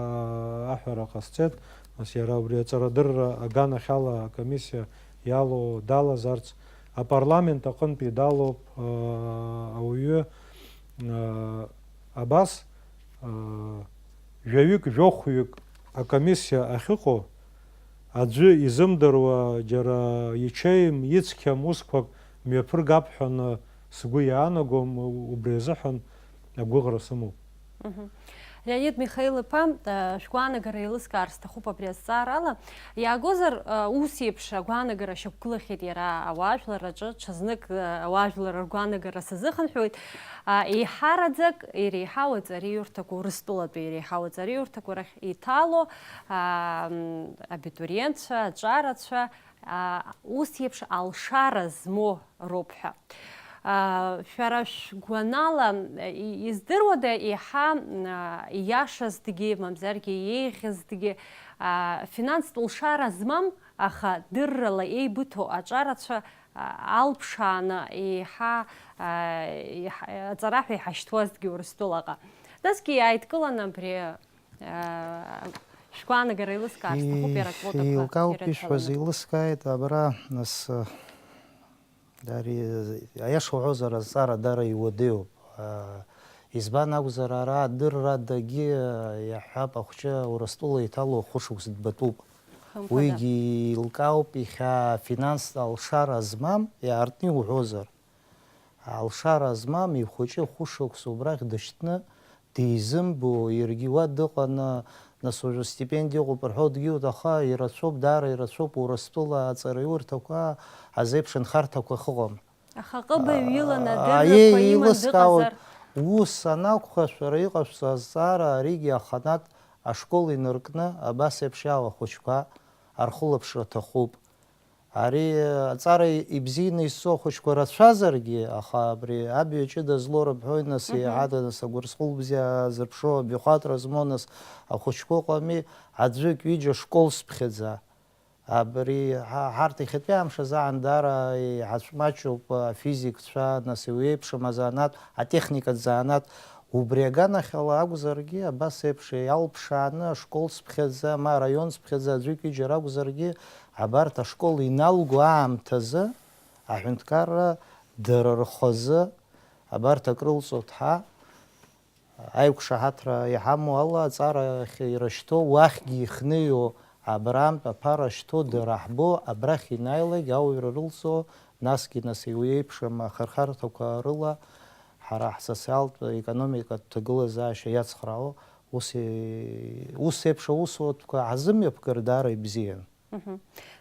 аҳәара ҟасҵеит, нас иара убри аҵарадырра аганахьала акомиссиа иалоу далазарц, апарламент аҟынтәи далоуп, ауаҩы, абас, жәаҩык, жәохәҩык акомиссиа ахьыҟоу, аӡәы изымдыруа, џьара ичеим, ицқьам усқәак мҩаԥыргап ҳәа сгәы иаанагом, убри азыҳәан агәыӷра сымоуп. Мгм. Леонид Михаил-иԥа, а, шәгәаанагара еилыскаар сҭахуп абри азҵаарала. Иаагозар, а, ус еиԥш агәаанагара шьақәгылахьеит иара ауаажәларраҿы, ҽазнык, а, ауаажәлар ргәаанагара сазыхынҳәуеит. А, еиҳараӡак иреиҳау аҵараиурҭақәа, Урыстәылатәи иреиҳау аҵараиурҭақәа рахь иҭало, а, м, абитуриентцәа, аҿарацәа, а, ус еиԥш алшара змоу роуп ҳәа. А, шәара шәгәанала, и-, издыруада еиҳа, а, ииашазҭгьы, мамзаргьы еиӷьызҭгьы, а, финанстә лшара змам, аха дыррала еибыҭоу аҿарацәа, а, алԥшааны еиҳа, а, еиҳа, аҵара ҳәа иҳашьҭуазҭгьы Урыстәылаҟа? Насгьы иааидкыланы абри, а, шәгәаанагара еилыскаар сҭахуп, иара аквотақәа еилкаауп ирыцҳаланы. Ишәҳәаз еилыскааит, абра, нас, а, Ари, аиаша уҳәозар, азҵаара даара иуадаҩуп. Аа, избан акәзар, ара адыррадагьы, иаҳҳәап, ахәҷы Урыстәыла иҭало хәышықәса дбатәуп. Хымԥада. Уигьы еилкаауп, иахьа афинанстә алшара змам, иаартны иуҳәозар, алшара змам ихәыҷы хәышықәса убрахь дышьҭны, дизымбо, иаргьы уа дыҟаны, нас уажәы стипендиа ыҟоуп рҳәо дгьылт, аха ирацәоуп, даара ирацәоуп Урыстәыла аҵараиурҭақәа азеиԥш нхарҭақәа ахьыҟам. Аха ҟыбаҩ иланы, аа, адыррақәа иман еилыскаауеит, дыҟазар? Ус анакәха, шәара иҟашәҵо азҵаара аригьы аханатә ашкол инаркны абас еиԥш иаауа ахәыҷқәа архылаԥшра аҭахуп. Ари аҵара ибзианы изҵо ахәыҷқәа рацәазаргьы, аха абри абаҩ ҷыда злоу рыбҳәои, нас, мгм, еиҳада, нас, агәырсҟәыл бзиа зырԥшуа, абаҩхатәра змоу, нас, ахәыҷқәа ыҟами, аӡәык, ҩыџьа школс ԥхьаӡа. Абри ҳа-, ҳарҭ иахьатәи амш азы аан даара иҳацәмаҷуп афизикцәа, нас, еиуеиԥшым азанааҭ, атехникатә занааҭ. Убри аганахьала акәзаргьы, абас еиԥш иалԥшааны ашкол цыԥхьаӡа, ма араион цыԥхьаӡа аӡәык-ҩыџьа ракәзаргьы, абарҭ ашкол иналго аамҭазы аҳәынҭқарра дара рхазы абарҭ акрылҵо ҭҳа, аиқәшаҳаҭра иҳамоу ала аҵара ахь ирышьҭоу, уахьгьы ихныҩо, абрантә аԥара шьҭоу дара ҳбо, абрахь инааилак ауаҩра рылҵо, насгьы нас иуеиԥшым ахырхарҭақәа рыла ҳара ҳсоциалтә економикатә ҭагылазаашьа иацхраауа ус е-, ус еиԥш аусурҭақәа ҳзымҩаԥгар даара ибзиан. Мгм.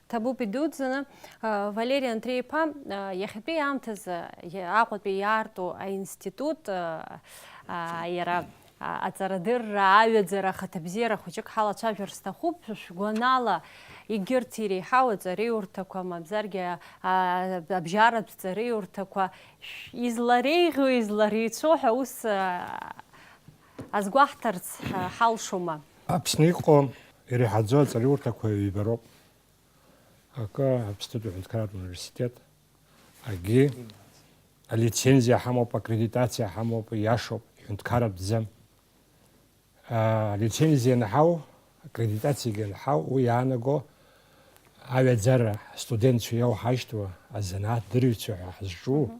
Ҭабуп идуӡӡаны. А, Валери Андреи-иԥа, а, иахьатәи аамҭазы иа-, Аҟәатәи иаарту аинститут, а, а, иара, а, аҵарадырра, аҩаӡара, ахаҭабзиара хәыҷык ҳалацәажәар сҭахуп. Шәгәанала, егьырҭ иреиҳау аҵараиурҭақәа, мамзаргьы, а, абжьаратә ҵараиурҭақәа шә-, излареиӷьу, излареицәоу ҳәа ус, а, азгәаҳҭарц, а, ҳалшома? Аԥсны иҟоу иреиҳаӡоу аҵараиурҭақәа ҩба роуп. Акы Аԥснытәи аҳәынҭқарратә университет, агьи алицензиа ҳамоуп, аккредитациа ҳамоуп, иашоуп, ҳәынҭқарратәӡам. Алицензиа анҳау, аккредитациагьы анҳау, уи иаанаго аҩаӡара, астудентцәа иауҳашьҭуа, азанааҭ дырҩцәа ҳәа ҳазҿу, мгм,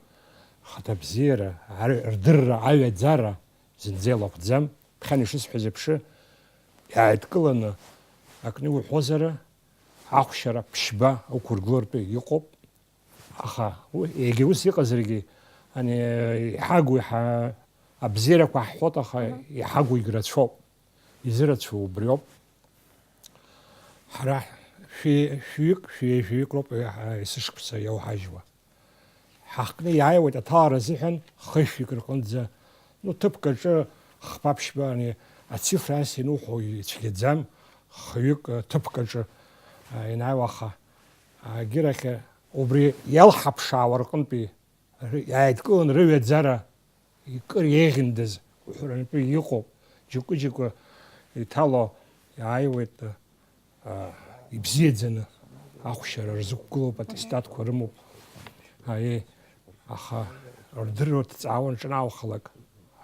Ахаҭабзиара, ар-, рдырра, аҩаӡара зынӡа илахәӡам. Ԥхьан ишысҳәаз еиԥш, иааидкыланы акны иуҳәозар, ахәшьара ԥшьба ықәыргылартә иҟоуп. Аха уи, егьа ус иҟазаргьы, ани, иҳагу иҳа-, абзиарақәа ҳҳәоит, аха Мгм. иҳагугь рацәоуп. Изырацәоу убриоуп. Ҳара шәи-, шәҩык, шәи-, жәаҩык роуп, а, есышықәса иауҳажьуа. Ҳахкны иааиуеит аҭалара азыҳәан хышәҩык рҟынӡа, ну, ҭыԥк аҿы хԥа-ԥшьба, ани, ацифра ас иануҳәо ицәгьаӡам, хҩык, а, ҭыԥк аҿы, а, ианааиуа, аха, а, агьырахь, а, убри иалҳаԥшаауа рҟынтәи ры-, иааидкылан рыҩаӡара икыр еиӷьындаз уҳәарантәи иҟоуп, џьоукы-џьоукы иҭало иааиуеит, а, ибзиаӡаны ахәшьара рзықәгылоуп, аттестатқәа рымоуп. Аиеи, аха рдырра ҭҵаауан ҿанаухалак,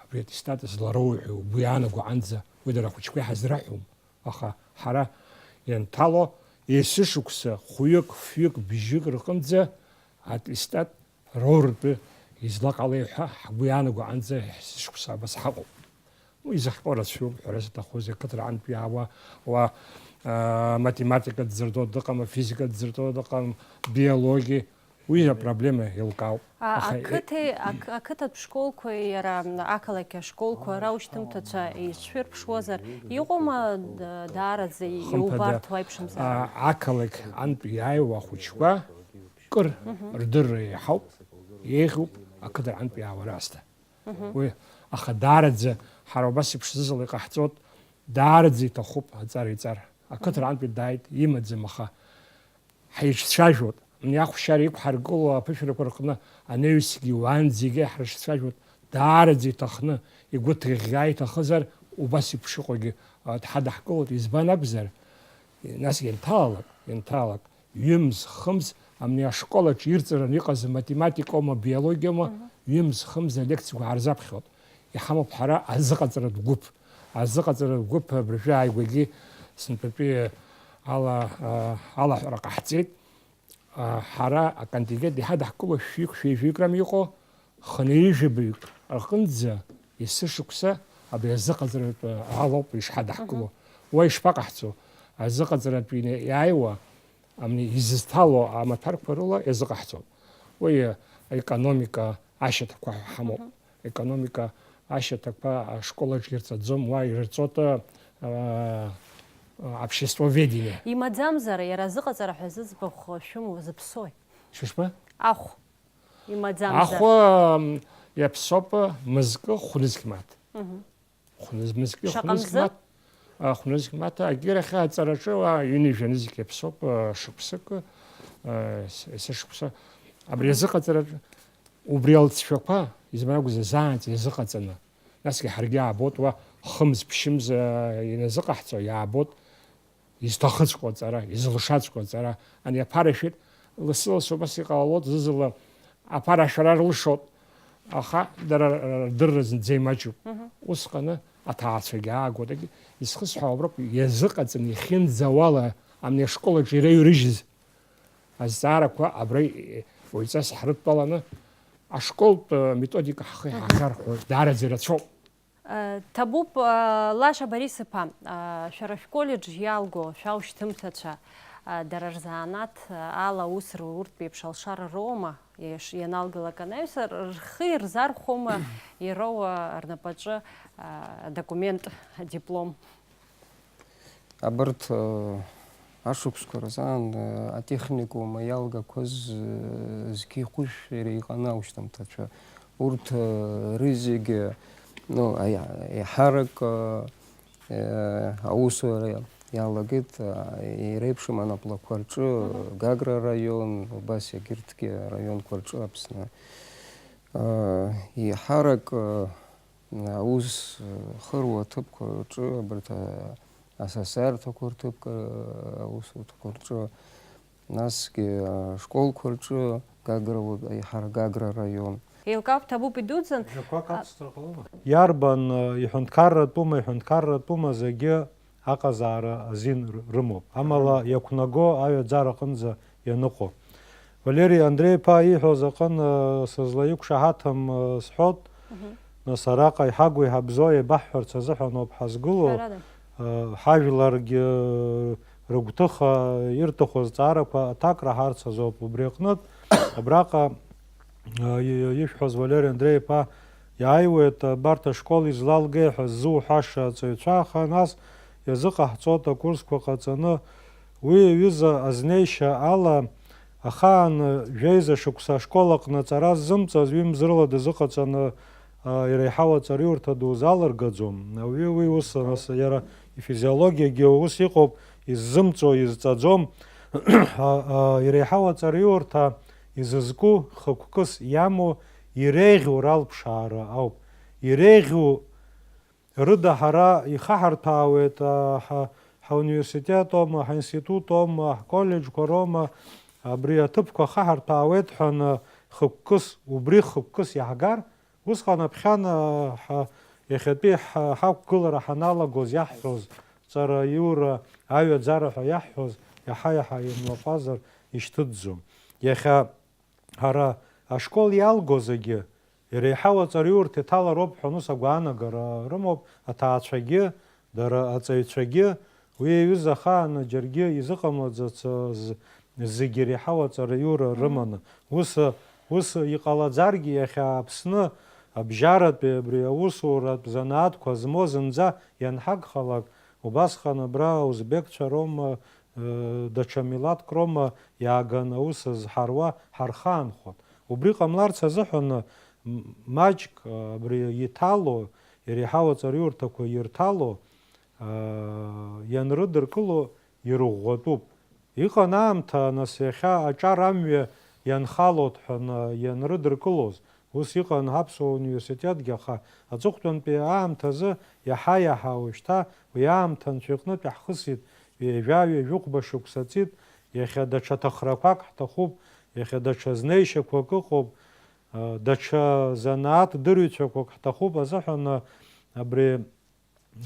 абри аттестат злароуҳәо угәы иаанаго аҟынӡа, уи дара ахәыҷқәа иҳазраҳәом, аха ҳара ианҭало есышықәса хәҩык, фҩык, бжьык рҟынӡа аттестат роуртәы излаҟалеи ҳәа ҳгәы иаанаго аҟынӡа есышықәса абас ҳаҟоуп. Уи изыхҟьо рацәоуп, ҳәарас аҭахузеи, ақыҭра антәи иаауа, уа, а, математика дзырҵо дыҟам, афизика дзырҵо дыҟам, биологиа, уи апроблема еилкаауп. А, Аха, э, ақыҭеи, ақы-, ақыҭатә школқәеи иара ақалақь ашколқәа раушьҭымҭацәа ишшәырԥшуазар, иҟоума, д-, даараӡа Хымԥада, иубарҭоу аиԥшымзаара? А, ақалақь антәи иааиуа ахәыҷқәа кыр Мгм. рдырра еиҳауп, еиӷьуп ақыҭа антәи иаауа раасҭа. Мгм. Уи, аха даараӡа ҳара убас еиԥш зызала иҟаҳҵоит, даараӡа иҭахуп аҵара иҵар. Ақыҭа Мгм. антәи дааит, имаӡам, аха ҳаицәажәоит. Абни ахәшьара иқәҳаргыло аԥышәарақәа рҟны анаҩсгьы уаанӡагьы ҳрыцәажәоит, даараӡа иҭахны, игәы ҭыӷьӷьаа иҭахызар, убас еиԥш иҟоугьы, а, дҳадаҳкылоит. Избан акәзар, нас ианҭалалак, ианҭалалак, ҩымз, хымз, абни ашкол аҿы ирҵараны иҟаз аматематикоума, биологиоума, Мгм. ҩымз, хымз алекциақәа ҳарзаԥхьоит. Иҳамоуп ҳара азыҟаҵаратә гәыԥ. Азыҟаҵаратә гәыԥ абыржәы ааигәагьы сынтәатәи ала, а, алаҳәара ҟаҳҵеит. А, ҳара аконтингент иҳадаҳкыло шәҩык, шәи жәаҩык рами иҟоу, хынҩажәаҩык рҟынӡа есышықәса абри азыҟаҵаратә алоуп ишҳадаҳкыло. Мгм. Уа ишԥаҟаҳҵо? Азыҟаҵаратәы ине-, иааиуа, амни изызҭало амаҭәарқәа рыла иазыҟаҳҵоит. Уи аекономика ашьаҭақәа ҳәа ҳамоуп. Мгм. Аекономика ашьаҭақәа ашкол аҿы ирҵаӡом, уа ирҵоит, а, а, обществоведение. Имаӡамзар, иара азыҟаҵара ҳәа зыӡбахә шәымоу зыԥсои? Шәышԥа? Ахә. Имаӡамзар. Ахә, ам, иаԥсоуп, мызкы хәнызқь мааҭ. Мгм. Хәныз-, мызкы Шаҟа хәнызқь мзы? мааҭ, а, хәнызқь мааҭ, агьырахь аҵараҿы уа ҩынҩажәа нызқь иаԥсоуп, а, шықәсык, а, ес-, есышықәса. Абри Мгм. азыҟаҵараҿы, убри алҵшәақәа, избан акәзар, заанаҵ иазыҟаҵаны, насгьы ҳаргьы аабоит уа хымз, ԥшьымз, а, иназыҟаҳҵо, иаабоит. Изҭахыҵәҟьоу аҵара, изылшаҵәҟьоу аҵара, ани аԥара шәеит, лассы-лассы убас иҟалалоит, зызла аԥара ашәара рылшоит, аха дара рдырра зынӡа имаҷуп. Мгм. Усҟаны аҭаацәагьы аагоит, егьи, изхысҳәаауа уброуп, иазыҟаҵаны ихьынӡауала амни ашкол аҿы ираҩрыжьыз азҵаарақәа абра, е, уаҩҵас ҳрыдтәаланы ашколтә, э, методика ҳхы Мгм. иҳахьархәоит, даараӡа ирацәоуп. Ҭабуп, Лаша Борис-иԥа, шәара шәколлеџь иалго шәаушьҭымҭацәа, дара рзанааҭ ала аус руртә еиԥш алшара роума, ианалгалак анаҩс, рхы ирзархәома ироуа рнапаҿы адокумент, адиплом? Абарҭ, э, ашықәсқәа рзы аан, э, атехникум иалгақәаз, э, зқьи хәышә иара иҟаны аушьҭымҭацәа. Урҭ, э, рызегьы, ну, аиа-, еиҳарак, э, э, аусура иалагеит, э, иреиԥшым анаплақәа рҿы, Мгм. Гагра араион, убас егьырҭгьы араионқәа рҿы Аԥсны. Э, еиҳарак, э, аус хыруа аҭыԥқәа рҿы, абарҭ, а, асасааирҭақәа рҭыԥқәа, аусурҭақәа рҿы, насгьы ашколқәа рҿы, Гагра, еиҳарак Гагра араион. Еилкаауп, ҭабуп идуӡӡан. Жәақәак А, ацҵара ҟалома? Иарбан, а, иҳәынҭқарратәума, иҳәынҭқарратәума, зегьы аҟазаара азин р-, рымоуп. Амала Рымоуп. Иақәнаго аҩаӡара аҟынӡа ианыҟоу. Валери Андреи-иԥа ииҳәоз аҟын, э, сызлаиқәшаҳаҭым, э, сҳәот, Мгм. Нас араҟа иҳагу иҳабзоу еибаҳҳәарц азыҳәан ауп ҳазгылоу. Ҳәарада. Э, ҳажәларгьы рыгәҭыха ирҭаху азҵаарақәа аҭак раҳарц азоуп. Убри аҟнытә, абраҟа, э, и-, ишәҳәоз Валери Андреи-иԥа иааиуеит, абарҭ ашкол излалгеи ҳәа ззуҳәаша аҵаҩцәа, аха нас иазыҟаҳҵоит акурсқәа ҟаҵаны. Уи аҩыза азнеишьа ала, ахаан жәеиза шықәса ашкол аҟны аҵара ззымҵаз ҩымз рыла дазыҟаҵаны, а, иреиҳау аҵараиурҭа ду залыргаӡом. Ауаҩы уи ус, нас, иара ифизиологиагьы ус иҟоуп, иззымҵо, изҵаӡом. А, а, иреиҳау аҵараиурҭа изызку, хықәкыс иамоу, иреиӷьу ралԥшаара ауп. Иреиӷьу рыда ҳара ихаҳарҭәаауеит, а, ҳа, ҳауниверситет аума, ҳаинститут аума, ҳколлеџьқәа роума, абри аҭыԥқәа хаҳарҭәаауеит ҳәа аны хықәкыс, убри хықәкыс иаҳгар, усҟан аԥхьан, а, ҳа, иахьатәи ҳа, ҳақәгылара ҳаналагоз иаҳҳәоз ҵара иура, аҩаӡара ҳәа иаҳҳәоз иаҳа-иаҳа имлаҟәазар ишьҭыҵӡом. Иахьа ҳара ашкол иалгозгьы, иреиҳау аҵараиурҭа иҭалароуп ҳәа ус агәаанагара рымоуп аҭаацәагьы, дара аҵаҩцәагьы, уи аҩыза ахааны џьаргьы изыҟамлаӡац, з-, зегьы иреиҳау аҵараиура Мгм. рыманы. Ус, ус иҟалаӡаргьы, иахьа Аԥсны абжьаратәи абри аусуратә занааҭқәа змоу зынӡа ианҳагхалак, убасҟан абра аузбекцәа роума, даҽа милаҭк роума иааган аус зҳаруа ҳархаанхоит. Убри ҟамларц азыҳәан, м-, маҷк, абри иҭало, иреиҳау аҵараиурҭақәа ирҭало, а, ианрыдыркыло ирӷәӷәатәуп. Иҟан аамҭа, нас, иахьа аҿар амҩа ианхалоит ҳәа на-, ианрыдыркылоз, ус иҟан ҳаԥсуа университетгьы, аха аҵыхәтәантәи аамҭазы иаҳа-иаҳа уажәшьҭа уи аамҭа анцәа иҟнытә иаҳхысит, ҩажәа-ҩажәихәба шықәса ҵит, иахьа даҽа ҭахрақәак ҳҭахуп, иахьа даҽа знеишьақәак ыҟоуп, а, даҽа занааҭ дырҩцәақәак ҳҭахуп азыҳәан, а, абри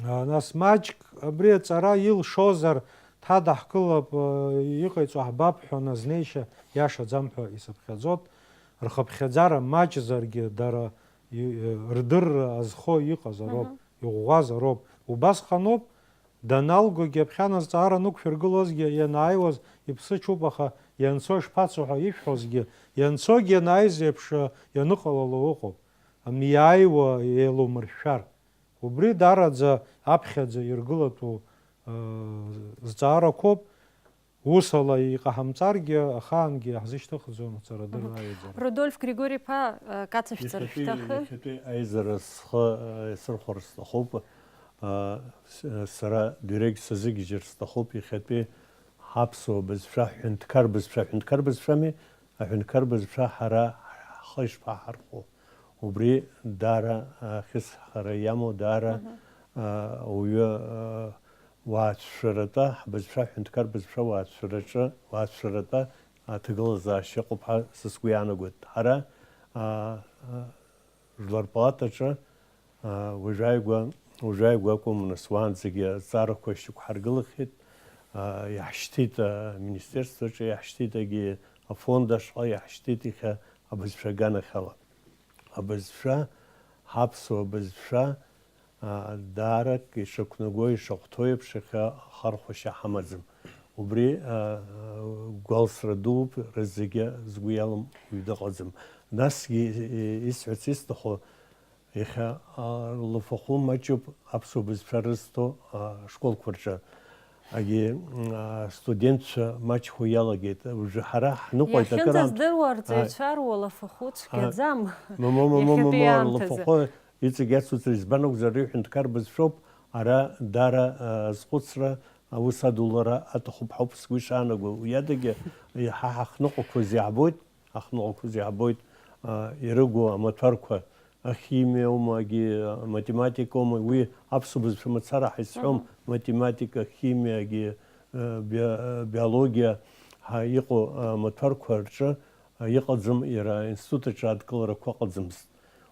А, нас маҷк абри аҵара илшозар, дҳадаҳкылап, а, иҟаиҵо ҳбап ҳәа, азнеишьа иашаӡам ҳәа исыԥхьаӡот. Рхыԥхьаӡара маҷзаргьы, дара и-, рдырра азхо иҟазароуп, Мгм. иӷәӷәазароуп. Убасҟаноуп, даналгогьы аԥхьан азҵаара нықәшәыргылозгьы, ианааиуаз иԥсы ҽуп, аха ианцо шԥацо ҳәа ишәҳәозгьы, ианцогьы ианааиз еиԥш, а, ианыҟалало ыҟоуп. Ами иааиуа еилумыршәар. Убри даараӡа аԥхьаӡа иргылатәу, э, зҵаарақәоуп, усала иҟаҳамҵаргьы, ахаангьы иаҳзышьҭыхӡом аҵарадырра Мгм. аиаӡара. Рудольф Григори-иԥа, э, кацышәҵар Иахьатәи, шәҭахы? Иахьатәи аизара схы, э, исырхәар сҭахуп. Э, с-, э, сара дырҩегь сазыгьежьыр сҭахуп, иахьатәи ҳаԥсуа бызшәа, ҳҳәынҭқар бызшәа, ҳҳәынҭқар бызшәами, аҳәынҭқар бызшәа ҳара ҳхы ишԥаҳархәо? Убри даара, а, хьысҳара иамоу, даара, Мгм. а, ауаҩы, а, уаацәшәаратәа, ҳбызшәа, ҳҳәынҭқар бызшәа уаацәшәараҿы, уаацәшәаратәа аҭагылазаашьа ыҟоуп ҳәа са сгәы иаанагоит. Ҳара, а, а, Жәлар палатаҿы, а, уажәааигәа, уажәааигәа акәым, нас, уаанӡагьы азҵаарақәа шьақәҳаргылахьеит, а, иаҳшьҭит, а, аминистерствоаҿы, иаҳшьҭит егьи афонд ашҟа, иаҳшьҭит иахьа абызшәа аганахьала. Абызшәа, ҳаԥсуа бызшәа, а, даарак ишақәнаго, ишахәҭоу еиԥш, иахьа ахархәашьа ҳамаӡам. Убри, а, а, гәалсра дууп, рызегьы згәы иалам уаҩ дыҟаӡам. Насгьы, и-, исҳәарц исҭаху, иахьа, а, лафахәы маҷуп аԥсуа бызшәа рызҭо, а, ашколқәа рҿы. Агьи, м, а, студентцәа маҷхо иалагеит. Уажәы ҳара ҳныҟәеит акыр аамҭа. Иахьынӡаздыруа, а, арҵаҩцәа руа лафахәы цәгьаӡам. А, ма, ма, ма, ма, ма, иахьатәи ма, аамҭазы. Лафахәы иҵегь ацуҵар, избан акәзар, ари ҳәынҭқар бызшәоуп, ара даара, а, азхәыцра, аус адулара аҭахуп ҳәа ауп сгәы ишаанаго. Уи адагьы, иаҳа ҳахныҟәақәоз иаҳбоит, ҳахныҟәақәоз иаҳбоит, а, ирыгу амаҭәарқәа, ахимиа аума, агьи, а, математика аума, уи аԥсуа бызшәа мацара ҳаизҳәом, Мгм. математика, химиа, агьи, а, био-, а, биологиа ҳәа иҟоу, а, амаҭәарқәа рҿы, а, иҟаӡам, иара аинститут аҿы адкыларақәа ыҟаӡамызт.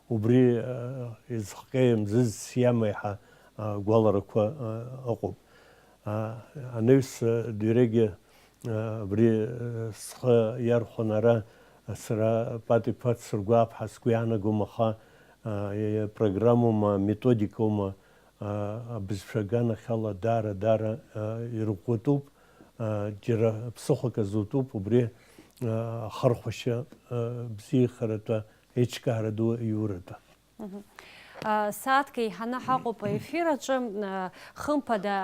Убри, а, изхҟьеи мзызс иамеи ҳәа, а, гәаларақәа, а, ыҟоуп. А, анаҩс, а, дырҩегьы, Абри схы иархәон ара, сара Патиԥа Цыргәаԥҳа сгәы иаанагом, аха программоума, методикоума, абызшәа аганахьала даара, даара ирӷәӷәатәуп, џьара ԥсыхәак азутәуп, убри ахархәашьа бзиахаратәы, еиҿкаара ду аиуратәы. Мгм. А, сааҭк еиҳаны ҳаҟоуп аефир аҿы. А, хымԥада,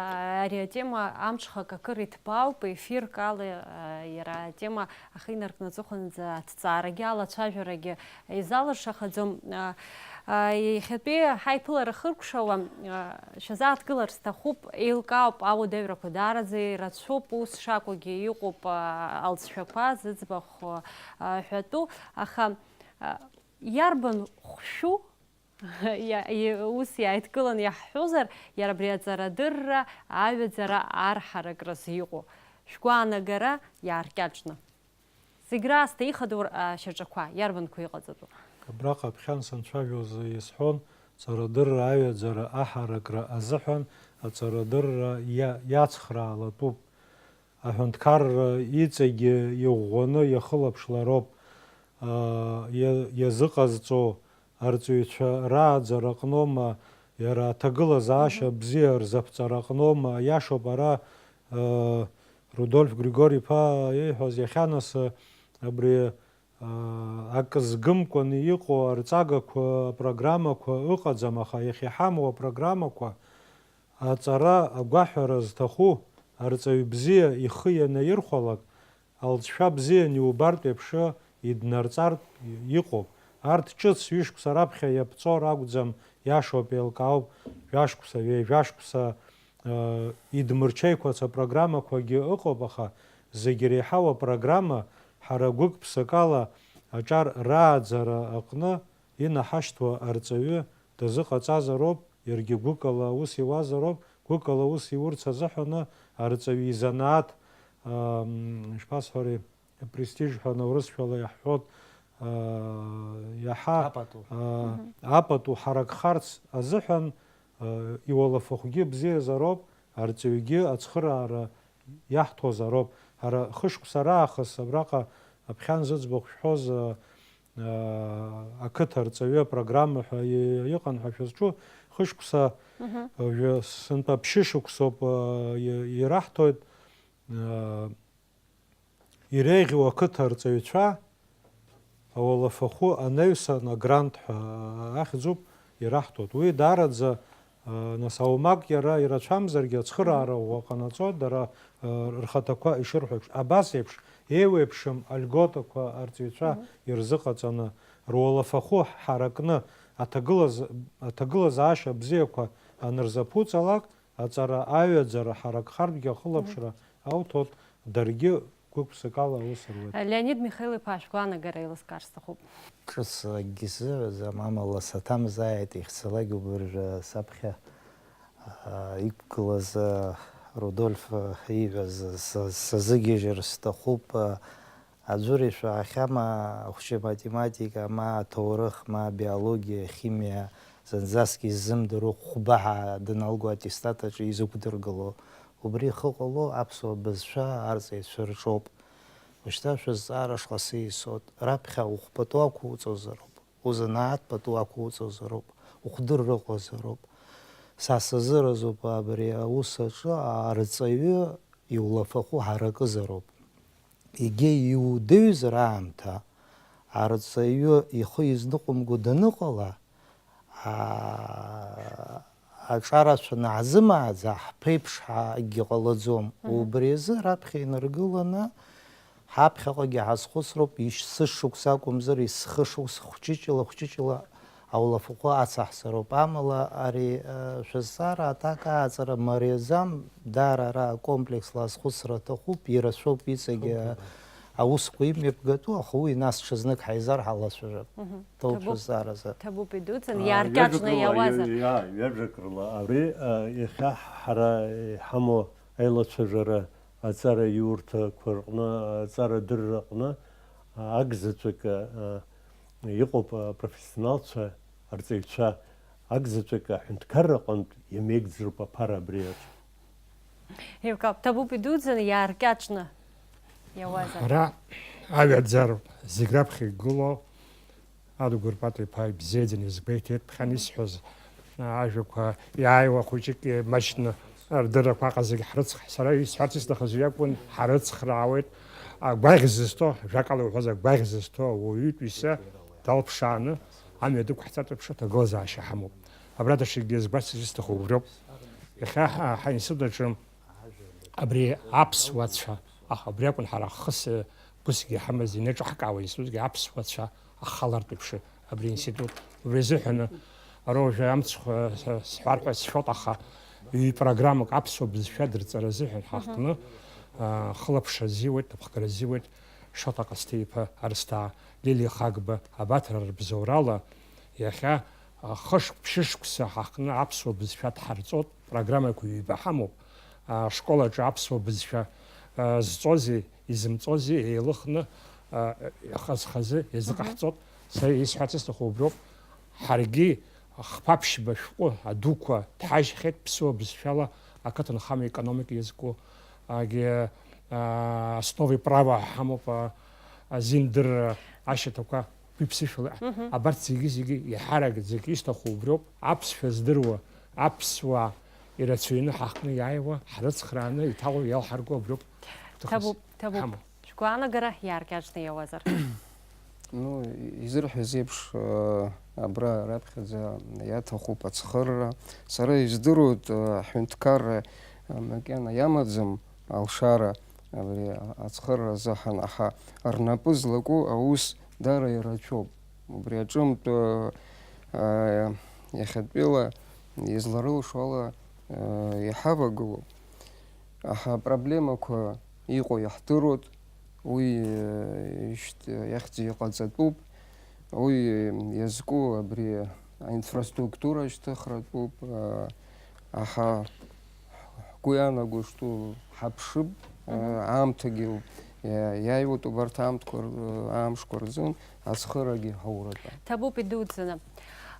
ари атема амҽхак акыр иҭбаауп, ефирк ала, а, иара атема ахы инаркны аҵыхәанӡа аҭҵаарагьы алацәажәарагьы изалыршахаӡом. А, а, иахьатәи ҳаиԥылара хыркәшауа, а, шәазааҭгылар сҭахуп, еилкаауп, ауадаҩрақәа даараӡа ирацәоуп, ус шакәугьы иҟоуп, а, алҵшәақәа зыӡбахә, а, ҳәатәу, аха, а, Иарбан хәшәу иа-, и-, ус иааидкыланы иаҳҳәозар, иара абри аҵарадырра, аҩаӡара арҳаракразы иҟоу? Шәгәаанагара иааркьаҿны. Зегь раасҭа ихадоу р-, а, шьаҿақәа, иарбанқәа иҟаҵатәу? Абраҟа аԥхьан санцәажәоз исҳәон, ҵарадырра, аҩаӡара, аҳаракра азыҳәан аҵарадырра иа-, иацхраалатәуп. Аҳәынҭқарра иҵегьы иӷәӷәаны иахылаԥшлароуп, аа, иа-, иазыҟазҵо арҵаҩцәа рааӡара аҟноума, иара аҭагылазаашьа Мгм. бзиа рзаԥҵара аҟноума, иашоуп ара, аа, Рудольф Григори-иԥа ииҳәоз, иахьанасы абри, аа, акы згымкәаны иҟоу арҵагақәа, апрограммақәа ыҟаӡам, аха иахьа иҳамоу апрограммақәа, аҵара агәаҳәара зҭаху арҵаҩ бзиа ихы ианаирхәалак, алҵшәа бзиан иубартә еиԥш иднарҵартә иҟоуп. Арҭ ҿыц ҩышықәса раԥхьа иаԥҵо ракәӡам, иашоуп, еилкаауп, жәашықәса, ҩажәашықәса, э, идмырҽеиқәац апрограммақәагьы ыҟоуп, аха зегь иреиҳау апрограмма ҳара гәык-ԥсык ала аҿар рааӡара аҟны инаҳашьҭуа арҵаҩы дазыҟаҵазароуп, иаргьы гәыкала аус иуазароуп, гәыкала аус иурц азыҳәаны арҵаҩы изанааҭ, ам, ишԥасҳәари, апрестиж ҳәа наурысшәала иаҳҳәоит, а, иаҳа, Апату. а, Мгм. апату ҳаракхарц азыҳәан, а, иуалафахәгьы бзиазароуп, арҵаҩгьы ацхыраара иаҳҭозароуп. Ҳара хышықәса раахыс абраҟа аԥхьан зыӡбахә шәҳәоз, а, а, ақыҭа арҵаҩы апрограмма ҳәа и-, иҟан ҳәа шәызҿу, хышықәса, Мгм. а, жәа-, сынтәа ԥшьышықәсоуп, а, и-, ираҳҭоит, а, иреиӷьу ақыҭа арҵаҩцәа ауалафахәы анаҩсан агрант ҳәа ахьӡуп ираҳҭоит. Уи даараӡа, а, нас, аумак иара ирацәамзаргьы ацхыраара Мгм. ӷәӷәа ҟанаҵоит, дара, а, рхаҭақәа ишырҳәо еиԥш. Абас еиԥш еиуеиԥшым альготақәа арҵаҩцәа Мгм. ирзыҟаҵаны, руалафахәы ҳаракны, аҭагылаз-, аҭагылазаашьа бзиақәа анырзаԥуҵалак, аҵара аҩаӡара ҳаракхартәгьы ахылаԥшра Мгм. ауҭоит, даргьы гәык-ԥсыкала аус руеит. Леонид Михаил-иԥа, шәгәаанагара еилыскаар сҭахуп. Ҿыц акгьы сзыҳәаӡам, амала саҭамзааит, ихьцалак убыржәы саԥхьа, аа, иқәгылаз, аа, Рудольф, аа, ииҳәаз са-, сазыгьежьыр сҭахуп, аа, аӡәыр ишәаахьама ахәҷы математика, ма аҭоурых, ма абиологиа, ахимиа, зынӡаск иззымдыруа хәба ҳа даналго аттестат аҿы изықәдыргыло? Убри ихы ҟало аԥсуа бызшәа арҵаҩцәа рҿоуп. Ушьҭа шәызҵаара шҟа сеисоит. Раԥхьа ухәпату ақәуҵозароуп, узанааҭ пату ақәуҵозароуп, ухдырра ыҟазароуп. Са сазыразуп абри аус аҿы арҵаҩы иулафахәы ҳаракызароуп. Егьа иудыҩзар аамҭа, арҵаҩы ихы изныҟәымго даныҟала, аа, аҿарацәа наҳзымааӡа, ҳԥеиԥш ҳәа акгьы ҟалаӡом. Мгм. Убри азы раԥхьа инаргыланы, ҳаԥхьаҟагьы ҳазхәыцроуп, ишь-, сышықәс акәымзар, есхышықәс хәҷыҷла, хәҷыҷла аулафахәы ацаҳҵароуп. Амала ари, э, шәызҵаара аҭак ааҵара мариаӡам, даара ара акомплексла азхәыцра аҭахуп, ирацәоуп иҵегьы, Хымԥада. Аусқәа имҩаԥгатәу, аха уи нас ҽазнык ҳаизар ҳалацәажәап. Мгм. Ҭоуп Ҭабуп. Шәызҵааразы. Ҭабуп идуӡӡан, А, иааркьаҿны ҩажәак рыла, иауазар. Иа-, ҩажәак рыла. Абри, а, иахьа ҳара иҳамоу аилацәажәара аҵара иурҭақәа рҟны, аҵара адырра аҟны, а, агзаҵәык, а, иҟоуп, а, профессионалцәа, арҵаҩцәа, агзаҵәык аҳәынҭқарра аҟынтә иамеигӡароуп аԥара абри аҿы. Еилкаауп, ҭабуп идуӡӡан, иааркьаҿны. иауазар. Ара аҩаӡароуп, зегь раԥхьа игылоу Адгәыр Пата-иԥа ибзиаӡаны иазгәеиҭеит, ԥхьан исҳәоз ажәақәа, иааиуа хәыҷык имаҷны рдыррақәа аҟазагьы ҳрыцх-, сара исҳәарц исҭахыз уи акәын, ҳарыцхраауеит. Агәаӷь зызҭо, ажәакала иуҳәаз, агәаӷь зызҭо ауаҩытәыҩса далԥшааны амҩа дықәҳҵартә еиԥш аҭагылазаашьа ҳамоуп. Абра даҽакгьы иазгәасҭарц исҭаху убриоуп. Иахьа ҳа-, ҳаинститут аҿы абри аԥсуацәа, аха убри акәын ҳара хыс, гәысгьы иҳамаз, инаҿаҳкаауа институтгьы аԥсуацәа ахалартә еиԥш абри институт. Убри азыҳәаны ара уажәы амцхә, э, сҳәар ҳәа сшәоит, аха ҩ-программак аԥсуа бызшәа дырҵара азыҳәан ҳаҟны, э, хылаԥшра азиуеит, аԥхгара азиуеит Шоҭа Ҟасҭеи-иԥа Арсҭаа, Лилиа Хагба, Абаҭра рыбзоурала, иахьа, э, хышықә-ԥшьышықәса ҳаҟны аԥсуа бызшәа дҳарҵоит, программақәа ҩба ҳамоуп. Ашкол аҿы аԥсуа бызшәа, э, зҵози изымҵози еилыхны, э, хаз-хазы иазыҟаҳҵоит. Сара исҳәарц исҭаху убриоуп. Ҳаргьы хԥа-ԥшьба шәҟәы адуқәа дҳажьхьеит ԥсуа бызшәала, ақыҭанхамҩа, економика иазку, агьи, а, основи права ҳамоуп, а, азиндырра ашьаҭақәа гәыԥсышәала. Абарҭ зегьы-зегьы иҳараӡак исҭаху убриоуп, аԥсшәа здыруа аԥсуаа ирацәаҩны ҳаҟны иааиуа, ҳрыцхрааны иҭало, иалҳарго абриоуп. Ҭабуп, ҭабуп. Ҳамоуп. Шәгәаанагара иааркьаҿны иауазар? Ну, изырҳәаз еиԥш, э, абра раԥхьаӡа иаҭахуп ацхырра. Сара издыруеит, э, аҳәынҭқарра, э, макьана иамаӡам алшара абри ацхырра азыҳәан, аха рнапы злаку аус даара ирацәоуп. Убри аҿынтә, э, э, иахьатәила изларылшо ала, э, иҳавагылоуп. Аха апроблемақәа иҟоу иаҳдыруеит, уи, э, ишьҭ-, иахьӡ иҟаҵатәуп, уи иазку абри аинфраструктура шьҭыхратәуп, э, аха ҳгәы иаанагоу шҭу ҳаԥшып, э, Мгм. аамҭагьы, э, иааиуеит убарҭ аамҭқәа р-, амшқәа рзын ацхырагьы ҳауратәа. Ҭабуп идуӡӡаны.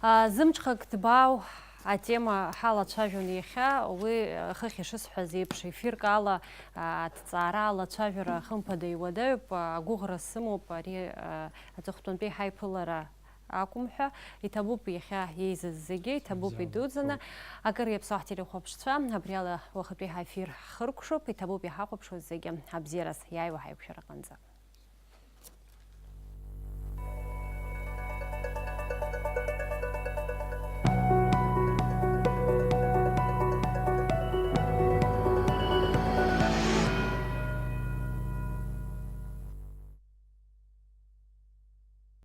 А, зымҽхак ҭбаау атема ҳалацәажәон иахьа, уи, а, хыхь ишысҳәаз еиԥш, ефирк ала, а, аҭҵаара алацәажәара хымԥада иуадаҩуп, а, агәыӷра сымоуп, ари, а, аҵыхәтәантәи ҳаиԥылара акәым ҳәа, иҭабуп иахьа еизаз зегьы, иҭабуп Бзиа идуӡӡаны. Акыр иаԥсоу ҳтелехәаԥшцәа, абри ала уахатәи ҳаефир ҳхыркәшоуп, иҭабуп иҳахәаԥшуаз зегьы. Абзиараз, иааиуа ҳаиқәшәараҟынӡа.